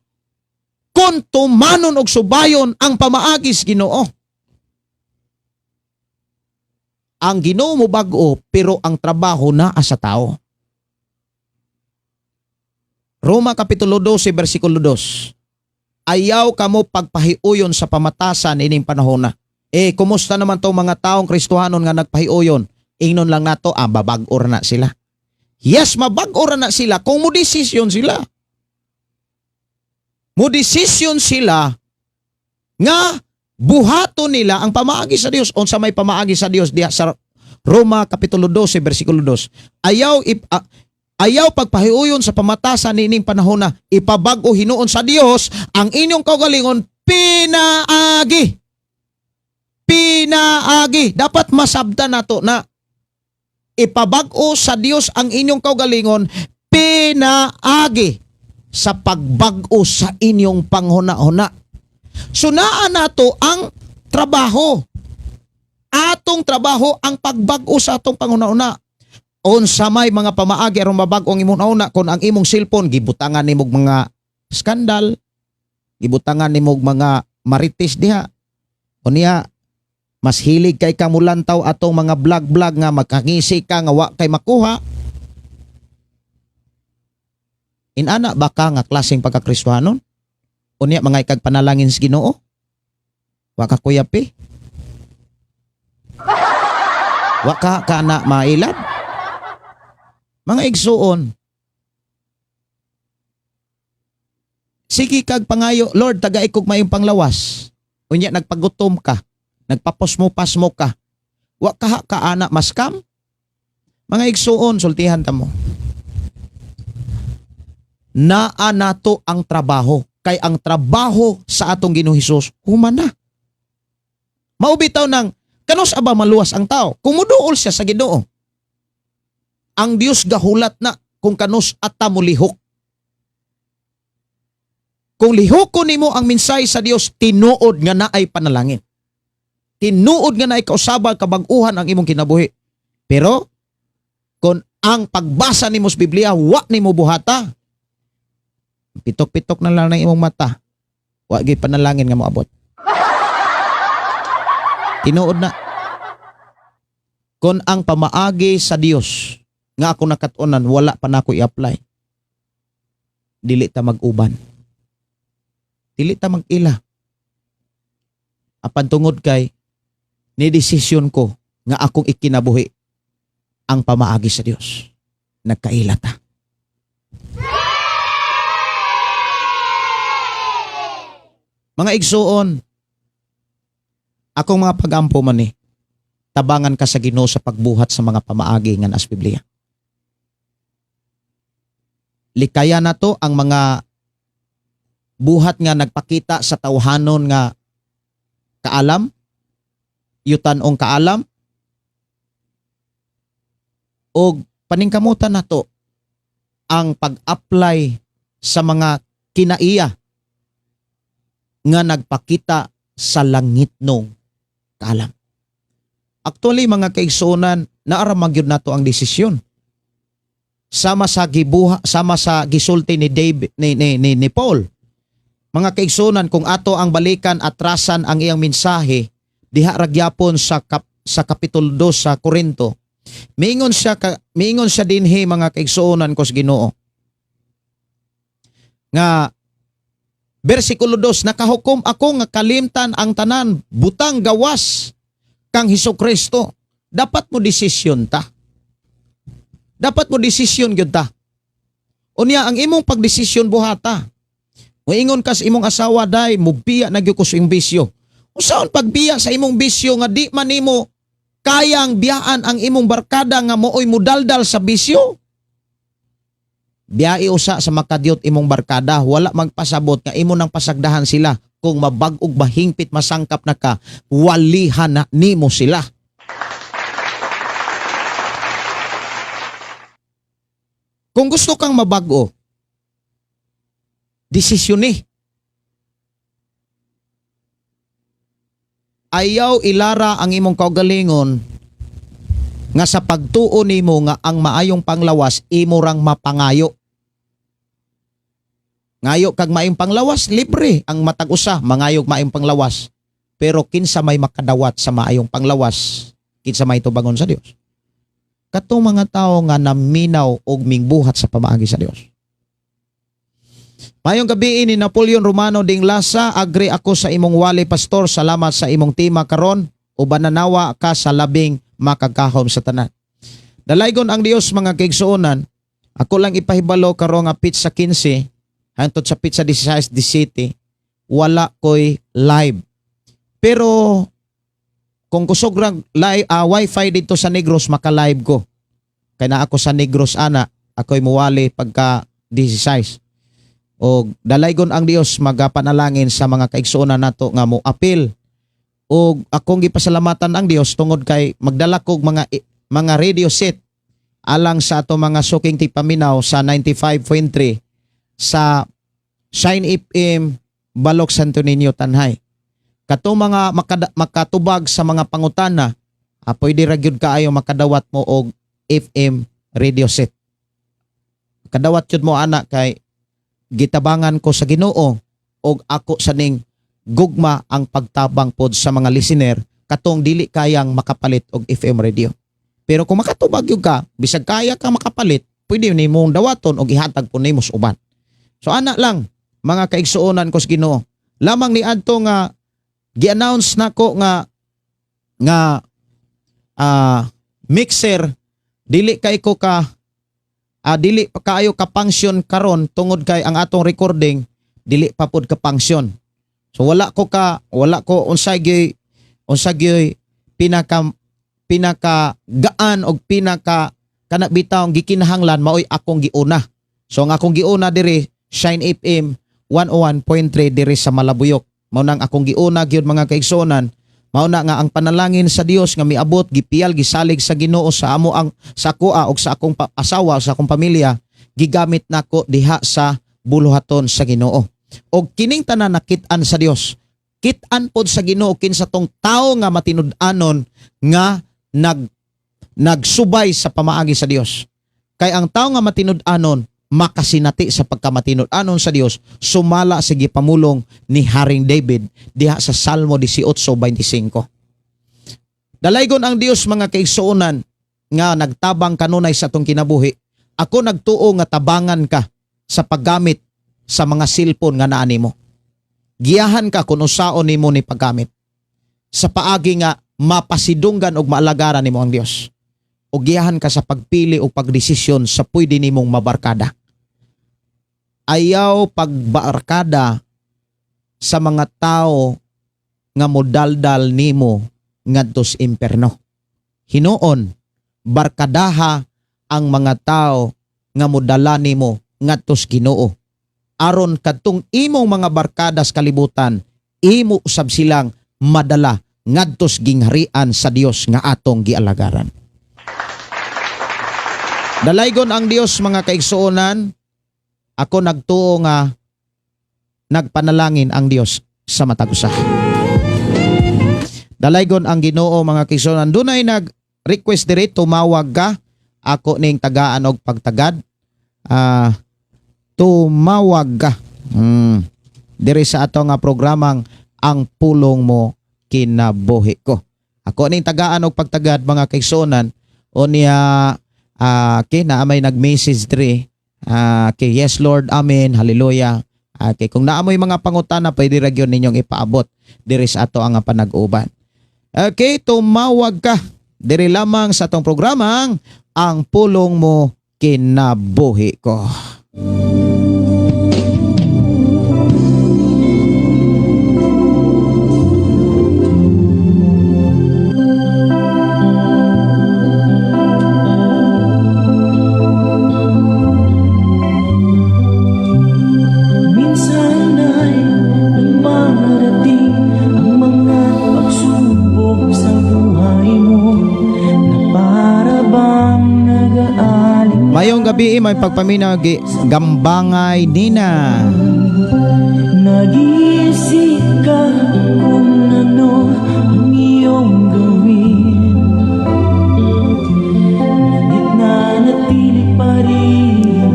kung tumanon og subayon ang pamaagi sa Ginoo. Ang Ginoo mo bag-o, pero ang trabaho naa sa tao. Roma Kapitulo 12 versikulo 2. Ayaw kamo pagpahiuyon sa pamatasan ining panahon na. Eh, kumusta naman tong mga taong Kristohanon nga nagpahiuyon? Ingnon lang nato, ah, babag-o na sila. Yes, mabag-o na sila kung mo desisyon sila. Mo desisyon sila nga buhaton nila ang pamaagi sa Dios. Unsa may pamaagi sa Dios diha sa Roma Kapitulo 12 versikulo 2? Ayaw pagpahiuyon sa pamatasan niining panahon na, ipabag-o hinuon sa Dios ang inyong kaugalingon pinaagi. Pinaagi. Dapat masabtan nato na ipabag-o sa Dios ang inyong kaugalingon pinaagi sa pagbag-o sa inyong panghuna-huna. So naa nato ang trabaho. Atong trabaho ang pagbag-o sa atong panghuna-huna. Unsa may mga pamaagi aron mabag-o ang imong una kung ang imong cellphone gibutangan nimo og mga skandal, gibutangan nimo og mga marites diha? Unya mas hilig kay ka mulantaw atong mga vlog-vlog nga makangisi ka nga wa kay makuha. Inana ba ka nga klaseng pagkakristohanon? Unya mga ikag panalangin sa Ginoo? Wa ka kuyapi? Wa ka kana mailad? Mga igsuon, sige kag pangayo, "Lord, tagai kog maayong panglawas." Unya nagpagutom ka, nagpapos-mo-pasmo ka. Wa kaha ka ana maskam? Mga igsuon, sultihan ta mo. Naa nato ang trabaho kay ang trabaho sa atong Ginoong Hesus human na. Mao bitaw nang kanus aba maluwas ang tao kung muduol siya sa Ginoo. Ang Dios gahulat na kung kanus ata molihok. Kung lihokon nimo ang mensahe sa Dios, tinuod nga naay panalangin. Tinuod nga naay kausaba, kabag-uhan ang imong kinabuhi. Pero kung ang pagbasa nimo sa Biblia wa nimo buhata, pitok-pitok na lang ng imong mata. Wa gyud panalangin nga moabot. Tinuod na. Kung ang pamaagi sa Dios nga ako nakat-onan wala pa nako i-apply, dili ta mag-uban. Dili ta mag-ila. Apan tungod kay ni desisyon ko nga akong ikinabuhi ang pamaagi sa Dios, nagkaila ta. Mga igsuon, akong mga pagampo man ni, tabangan ka sa Ginoo sa pagbuhat sa mga pamaagi nga nas Biblia. Likaya na to ang mga buhat nga nagpakita sa tawhanon nga kaalam, yutan-ong kaalam, og paningkamutan na to ang pag-apply sa mga kinaiya nga nagpakita sa langitnong kaalam. Actually, mga kaigsuonan, naara magyud nato ang desisyon. Sama sa gibuha, sama sa gisulti ni Dave ni Paul. Mga kaigsuonan, kung ato ang balikan atrasan ang iyang mensahe diha ra gyapon sa kapitulo 2 sa Korinto. Miingon siya dinhi, mga kaigsuonan ko sa Ginoo. Nga bersikulo 2, "Nakahukom ako nga kalimtan ang tanan butang gawas kang Hesus Kristo." Dapat mo desisyon ta. Dapat mo desisyon gyud ta. Unya ang imong pagdesisyon, buhata. Moingon ka sa imong asawa, "Day, mubiya na gyud ko sa imong bisyo." Unsaon pagbiya sa imong bisyo nga di man nimo kayang biyaan ang imong barkada nga mooy mudaldal sa bisyo? Biyai usa sa makadyot imong barkada, wala magpasabot nga imo nang pasagdahan sila. Kung mabag-og mahingpit masangkap na ka, walihan na nimo sila. Kung gusto kang mabago, desisyon ni. Ayaw ilara ang imong kaugalingon nga sa pagtuo nimo nga ang maayong panglawas imo rang mapangayo. Ngayo kag maayong panglawas, libre ang matag usa mangayog maayong panglawas. Pero kinsa may makadawat sa maayong panglawas, kinsa may tubangon sa Dios? Katong mga tawo nga naminaw og mingbuhat sa pamaagi sa Dios. Mayong gabi ni Napoleon Romano ding Lasa, agree ako sa imong wali, pastor. Salamat sa imong tema karon, uban nanawa ka sa labing makagahom sa tanan. Dalaygon ang Dios, mga kaigsuonan. Ako lang ipahibalo karon nga petsa 15 hangtod sa petsa 16 17 wala koy live. Pero kung kusog rang live, wifi dito sa Negros, maka-live ko. Kay naa ako sa Negros ana, ako'y muwali pagka 16. O dalaygon ang Dios, magapanalangin sa mga kaigsuonan nato nga mo apil. O akong gipasalamatan ang Dios tungod kay magdala kog mga radio set alang sa ato mga suking tigpaminaw sa 95.3 sa Shine FM Balok, Santo Niño, Tanjay. Kato mga makatubag sa mga pangutana, pwede ra gyud kaayo makadawat mo og FM radio set. Kadawat gyud mo ana kay gitabangan ko sa Ginoo og ako sa ning gugma ang pagtabang pod sa mga listener katong dili kayang makapalit og FM radio. Pero kung makatubag gyud ka, bisag kaya ka makapalit, pwede nimong dawaton og ihatag po nimo sa uban. So ana lang mga kaigsuonan ko sa Ginoo. Lamang ni adto nga gi-announce nako nga mixer, dili kay ko ka Dili pa kaayo ka-function karon tungod kay ang atong recording dili pa pod ka-function. So wala ko unsay gyud pinaka pinaka gaan og pinaka kana bitaw gikinahanglan maoy akong giuna. So ang akong giuna diri, Shine FM 101.3 diri sa Malabuyok. Mao nang akong giuna gyud, mga kaigsuonan. Mao na nga ang panalangin sa Dios nga miabot, gipiyal, gisalig sa Ginoo sa amo ang sa akoa og sa akong asawa, sa akong pamilya, gigamit nako diha sa buluhaton sa Ginoo. Og kining tanan nakit-an sa Dios. Kit-an pod sa Ginoo kinsa tong tawo nga matinud-anon nga nagsubay sa pamaagi sa Dios. Kay ang tawo nga matinud-anon makasinati sa pagkamatinud-anon sa Dios, sumala sa gipamulong ni Haring David diha sa Salmo 18:25. Dalaygon ang Dios, mga kaigsuonan, nga nagtabang kanunay sa atong kinabuhi. Ako nagtuo nga tabangan ka sa paggamit sa mga cellphone nga naa nimo. Giyahan ka kung usaon nimo ni paggamit. Sa paagi nga mapasidunggan og maalagaran nimo ang Dios. O giyahan ka sa pagpili o pagdesisyon sa pwede nimong mabarkada. Ayaw pagbarkada sa mga tao nga modaldal nimo ngadto sa imperno. Hinuon, barkadaha ang mga tao nga modala nimo ngadto sa Ginoo. Aron kadtong imong mga barkada sa kalibutan, imo usab silang madala ngadto sa gingharian sa Dios nga atong gialagaran. Dalaygon ang Dios, mga kaigsuonan. Ako nagtuo nga nagpanalangin ang Dios sa matag usa. Dalaygon ang Ginoo, mga kaigsuonan. Dunay nag request diri, tumawag ka. Ako ning tagaan og pagtagad. Tumawag ka. Diri sa ato nga programang Ang Pulong Mo Kinabuhi Ko. Ako ning tagaan og pagtagad, mga kaigsuonan. O niya okay, naa may nag-message diri. Okay, yes Lord, amen, hallelujah. Okay, kung naa moy mga pangutana, pwede ra gyud ninyong ipaabot diri sa ato ang panag-uban. Okay, tumawag ka diri lamang sa atong programang Ang Pulong Mo Kinabuhi Ko. Minsan ay dumarating ang mga pagsubok sa buhay mo na para bang nag-aaling Mayong gabi, may pagpaminaw gi gambangay nina. Nag-iisip ka kung ano ang iyong gawin, ngunit nanatili pa rin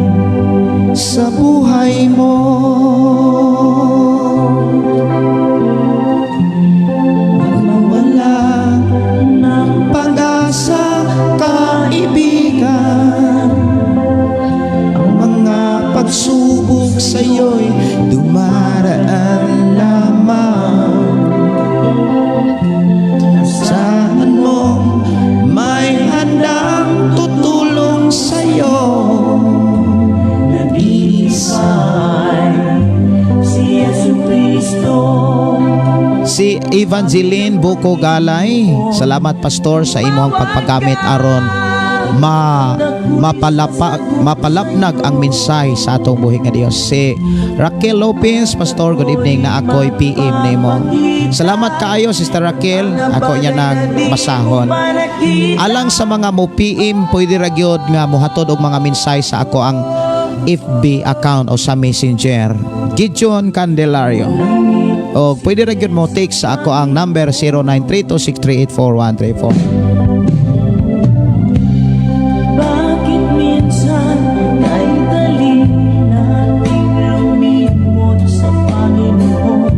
sa buhay mo. Huwag mawala ng pag-asa, kaibigan. Ang mga pagsubok sa'yo'y dumaraan lamang. Saan mo may handang tutulong sa'yo. Nag-iisay si Yesu Kristo. Si Evangeline Buko Galay, salamat, Pastor, sa imong pagpagamit aron mapalapnag ang mensahe sa atong buhi nga Dios. Si Raquel Lopez, Pastor, good evening, na ako'y PM nimo. Salamat kaayo, Sister Raquel, ako niya nang masahon. Alang sa mga mo PM, pwede ra gyud nga mohatod og mga mensahe sa ako ang FB account o sa Messenger. Gideon Candelario. O pwede ra gyud mo text sa ako ang number 0932-638-4134. Bakit minsan ay dali nating lumimot sa Panginoon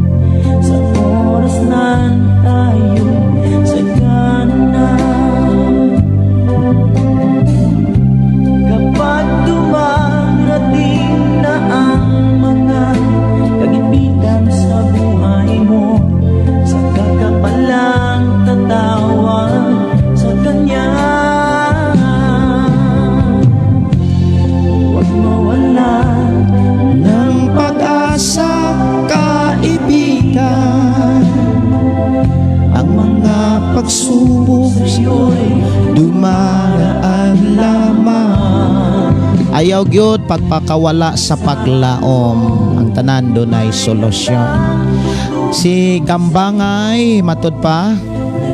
sa oras na tayo sagana? Kapag dumarating na ang mga kagipitan sa buhay mo, saka ka palang tatawag. Ayaw gyud pagpakawala sa paglaom. Ang tanan dunay solusyon. Si Gambangay, matud pa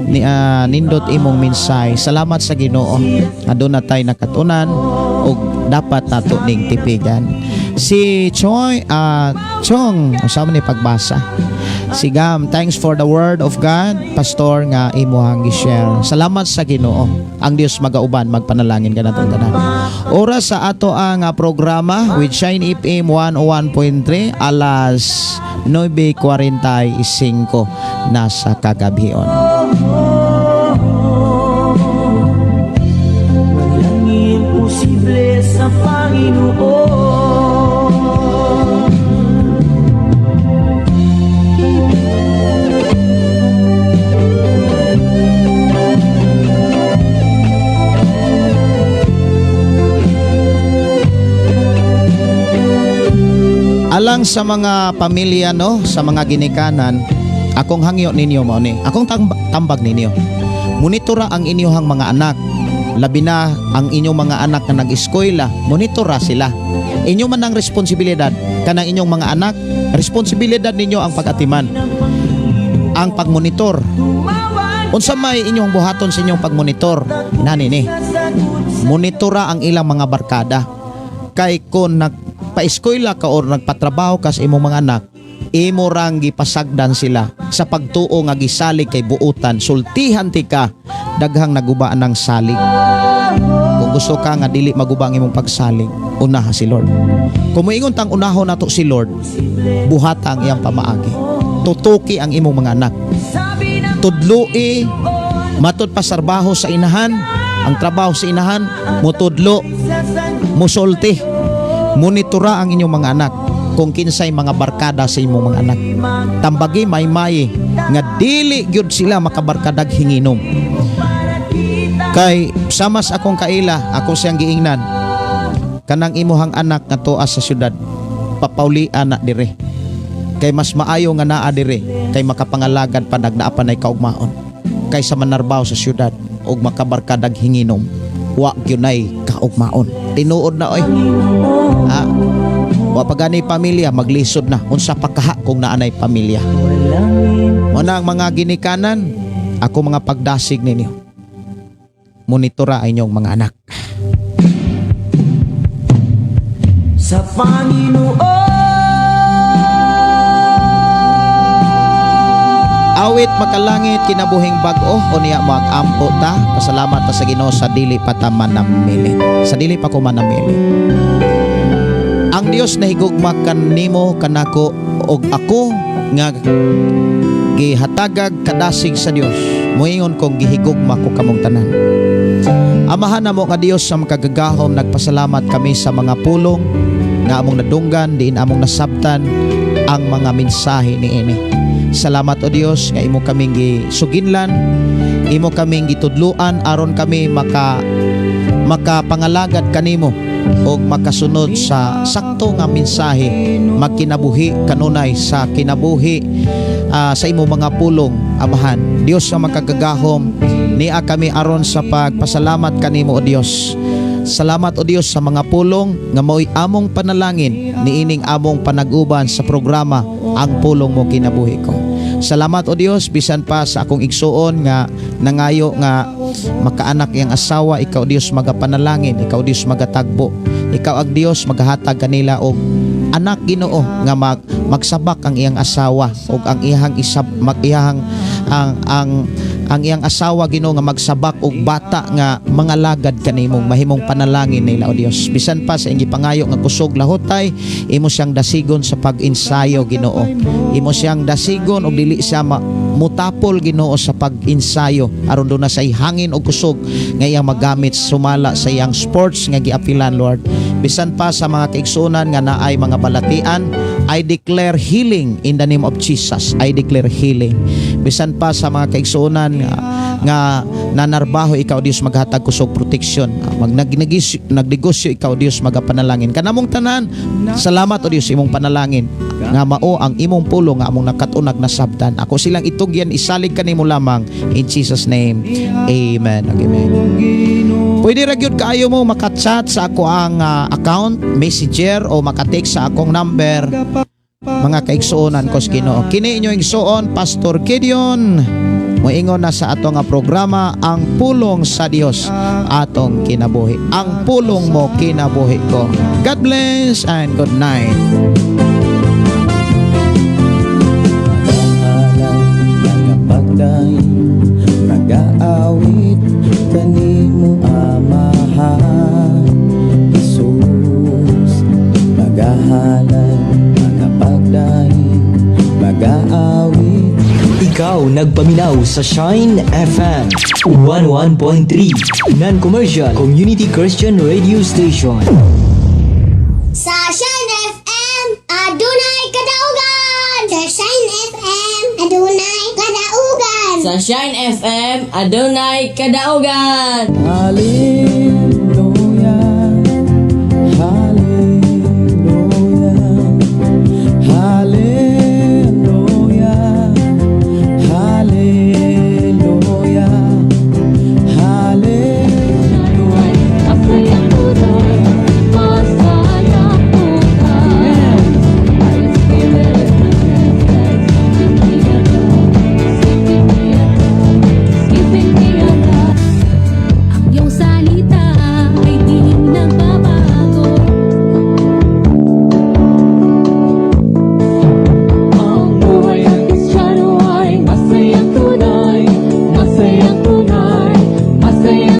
ni nindot imong minsay. Salamat sa Ginoo. Aduna tay nakatunan ug dapat nato ning tipigan. Si Choi Chong, unsa man ni pagbasa? Si Gam, thanks for the word of God, Pastor, nga imuhang gi-share. Salamat sa Ginoo. Ang Dios magauban, magpanalangin kanatong tanan. Oras sa ato ang programa with Shine FM 101.3, alas 9:45 na sa kagabhion. Walang imposible sa Panginoon. Alang sa mga pamilya, no, sa mga ginikanan, akong hangyo ninyo mao ni. Akong tambag ninyo. Monitora ang inyong mga anak. Labi na ang inyong mga anak na nag-eskwela, monitora sila. Inyo man ang responsibilidad kanang inyong mga anak, responsibilidad ninyo ang pag-atiman, ang pagmonitor. Unsa may inyong buhaton sa inyong pagmonitor? Nani ni. Monitora ang ilang mga barkada. Kay kung nagpa-eskwela ka or nagpatrabaho ka sa imong mga anak, imo rang gipasagdan sila sa pagtuo nga gisalig kay buutan, sultihan ti ka, daghang nagubaan ng salig. Kung gusto ka nga dili maguba ang imong pagsalig, unaha si Lord. Kung moingon tang unahon nato si Lord, buhata ang iyang pamaagi. Tutuki ang imong mga anak. Tudloi, matud pa sarbaho sa inahan, ang trabaho sa inahan, mutudlo, musulti, monitora ang inyong mga anak kung kinsay mga barkada sa imong mga anak. Tambagi maymay nga dili gyud sila makabarkadag hinginom. Kay samas akong kaila, ako siyang giingnan, kanang imuhang anak nga tuas sa syudad, papaulian na dire. Kay mas maayo nga naa dire kay makapangalagad pa nagnaa pa nay kaugmaon kaysa manarbaho sa syudad og makabarkadag hinginom, wa gyud nay kaugmaon. Tinuod na oy. Ha? Wa pa gani pamilya, maglisod na. Unsa pa kaha kung naa nay pamilya? Mo na ang mga ginikanan, ako mga pagdasig ninyo. Monitora ang inyong mga anak. Sa Panginoon. Awit makalangit kinabuhing bag-o, unya mag-ampo ta. Pasalamat ta sa Ginoo sa dili pa ta manamili. Sa dili pa ko manamili. Ang Dios nahigugma kanimo, kanako, og ako nga gihatagag kadasig sa Dios. Moingon kong gihigugma ko kamong tanan. Amahan namo nga Dios sa makagagahom, nagpasalamat kami sa mga pulong nga among nadunggan, diin among nasabtan ang mga mensahe niini. Salamat o Dios nga imo kaming gisuginlan, imo kaming gitudluan aron kami makapangalagad kanimo og makasunod sa sakto nga mensahe, magkinabuhi kanunay sa kinabuhi sa imo mga pulong, Amahan. Dios nga makagagahom, nia kami aron sa pagpasalamat kanimo o Dios. Salamat o Dios sa mga pulong nga mao'y among panalangin niining among panaguban sa programa Ang Pulong Mo Kinabuhi Ko. Salamat o Dios bisan pa sa akong igsuon nga nangayo nga makaanak iyang asawa, ikaw Dios magapanalangin, ikaw Dios magatagbo, ikaw ang Dios magahatag kanila og anak Ginoo nga magsabak ang iyang asawa og ang iyang isab mag iyang ang iyang asawa Ginoo nga magsabak og bata nga mangalagad kanimong mahimong panalangin nila o Dios. Bisan pa sa iyang gipangayo nga kusog lahotay, imo siyang dasigon sa pag-ensayo Ginoo. Imo siyang dasigon og dili siya mutapol Ginoo sa pag-ensayo aron duna say hangin og kusog nga iyang magamit sumala sa iyang sports nga giapilan, Lord. Bisan pa sa mga kaigsuonan nga naay mga balatian, I declare healing in the name of Jesus. I declare healing. Bisan pa sa mga kaigsuonan nga nanarbaho, ikaw Dios maghatag kusog protection. Nagnegosyo, ikaw Dios magapanalangin. Kanamong tanan, salamat o Dios imong panalangin nga mao ang imong pulong nga among nakat-unag nasabtan. Ako silang itugyan, isalig kanimo lamang in Jesus' name. Amen. Amen. Pwede ra gyud kaayo mo maka-chat sa ako ang account, Messenger, o maka-text sa akong number, mga kaigsuonan ko sa Ginoo. Kini inyong igsuon, Pastor Gideon. Moingon na sa ato nga programa, Ang Pulong sa Dios Atong Kinabuhi. Ang pulong mo, kinabuhi ko. God bless and good night. Nagapagday, nagaawit kanimo, Amahan Jesus. Magahalay, magapagday, magaawit. Ikaw nagpaminaw sa Shine FM 11.3, Non-commercial community Christian radio station. Sa Shine FM, adunay kadaugan. Sa Shine FM, adunay kadaugan. Sa Shine FM, adunay kadaugan. Alin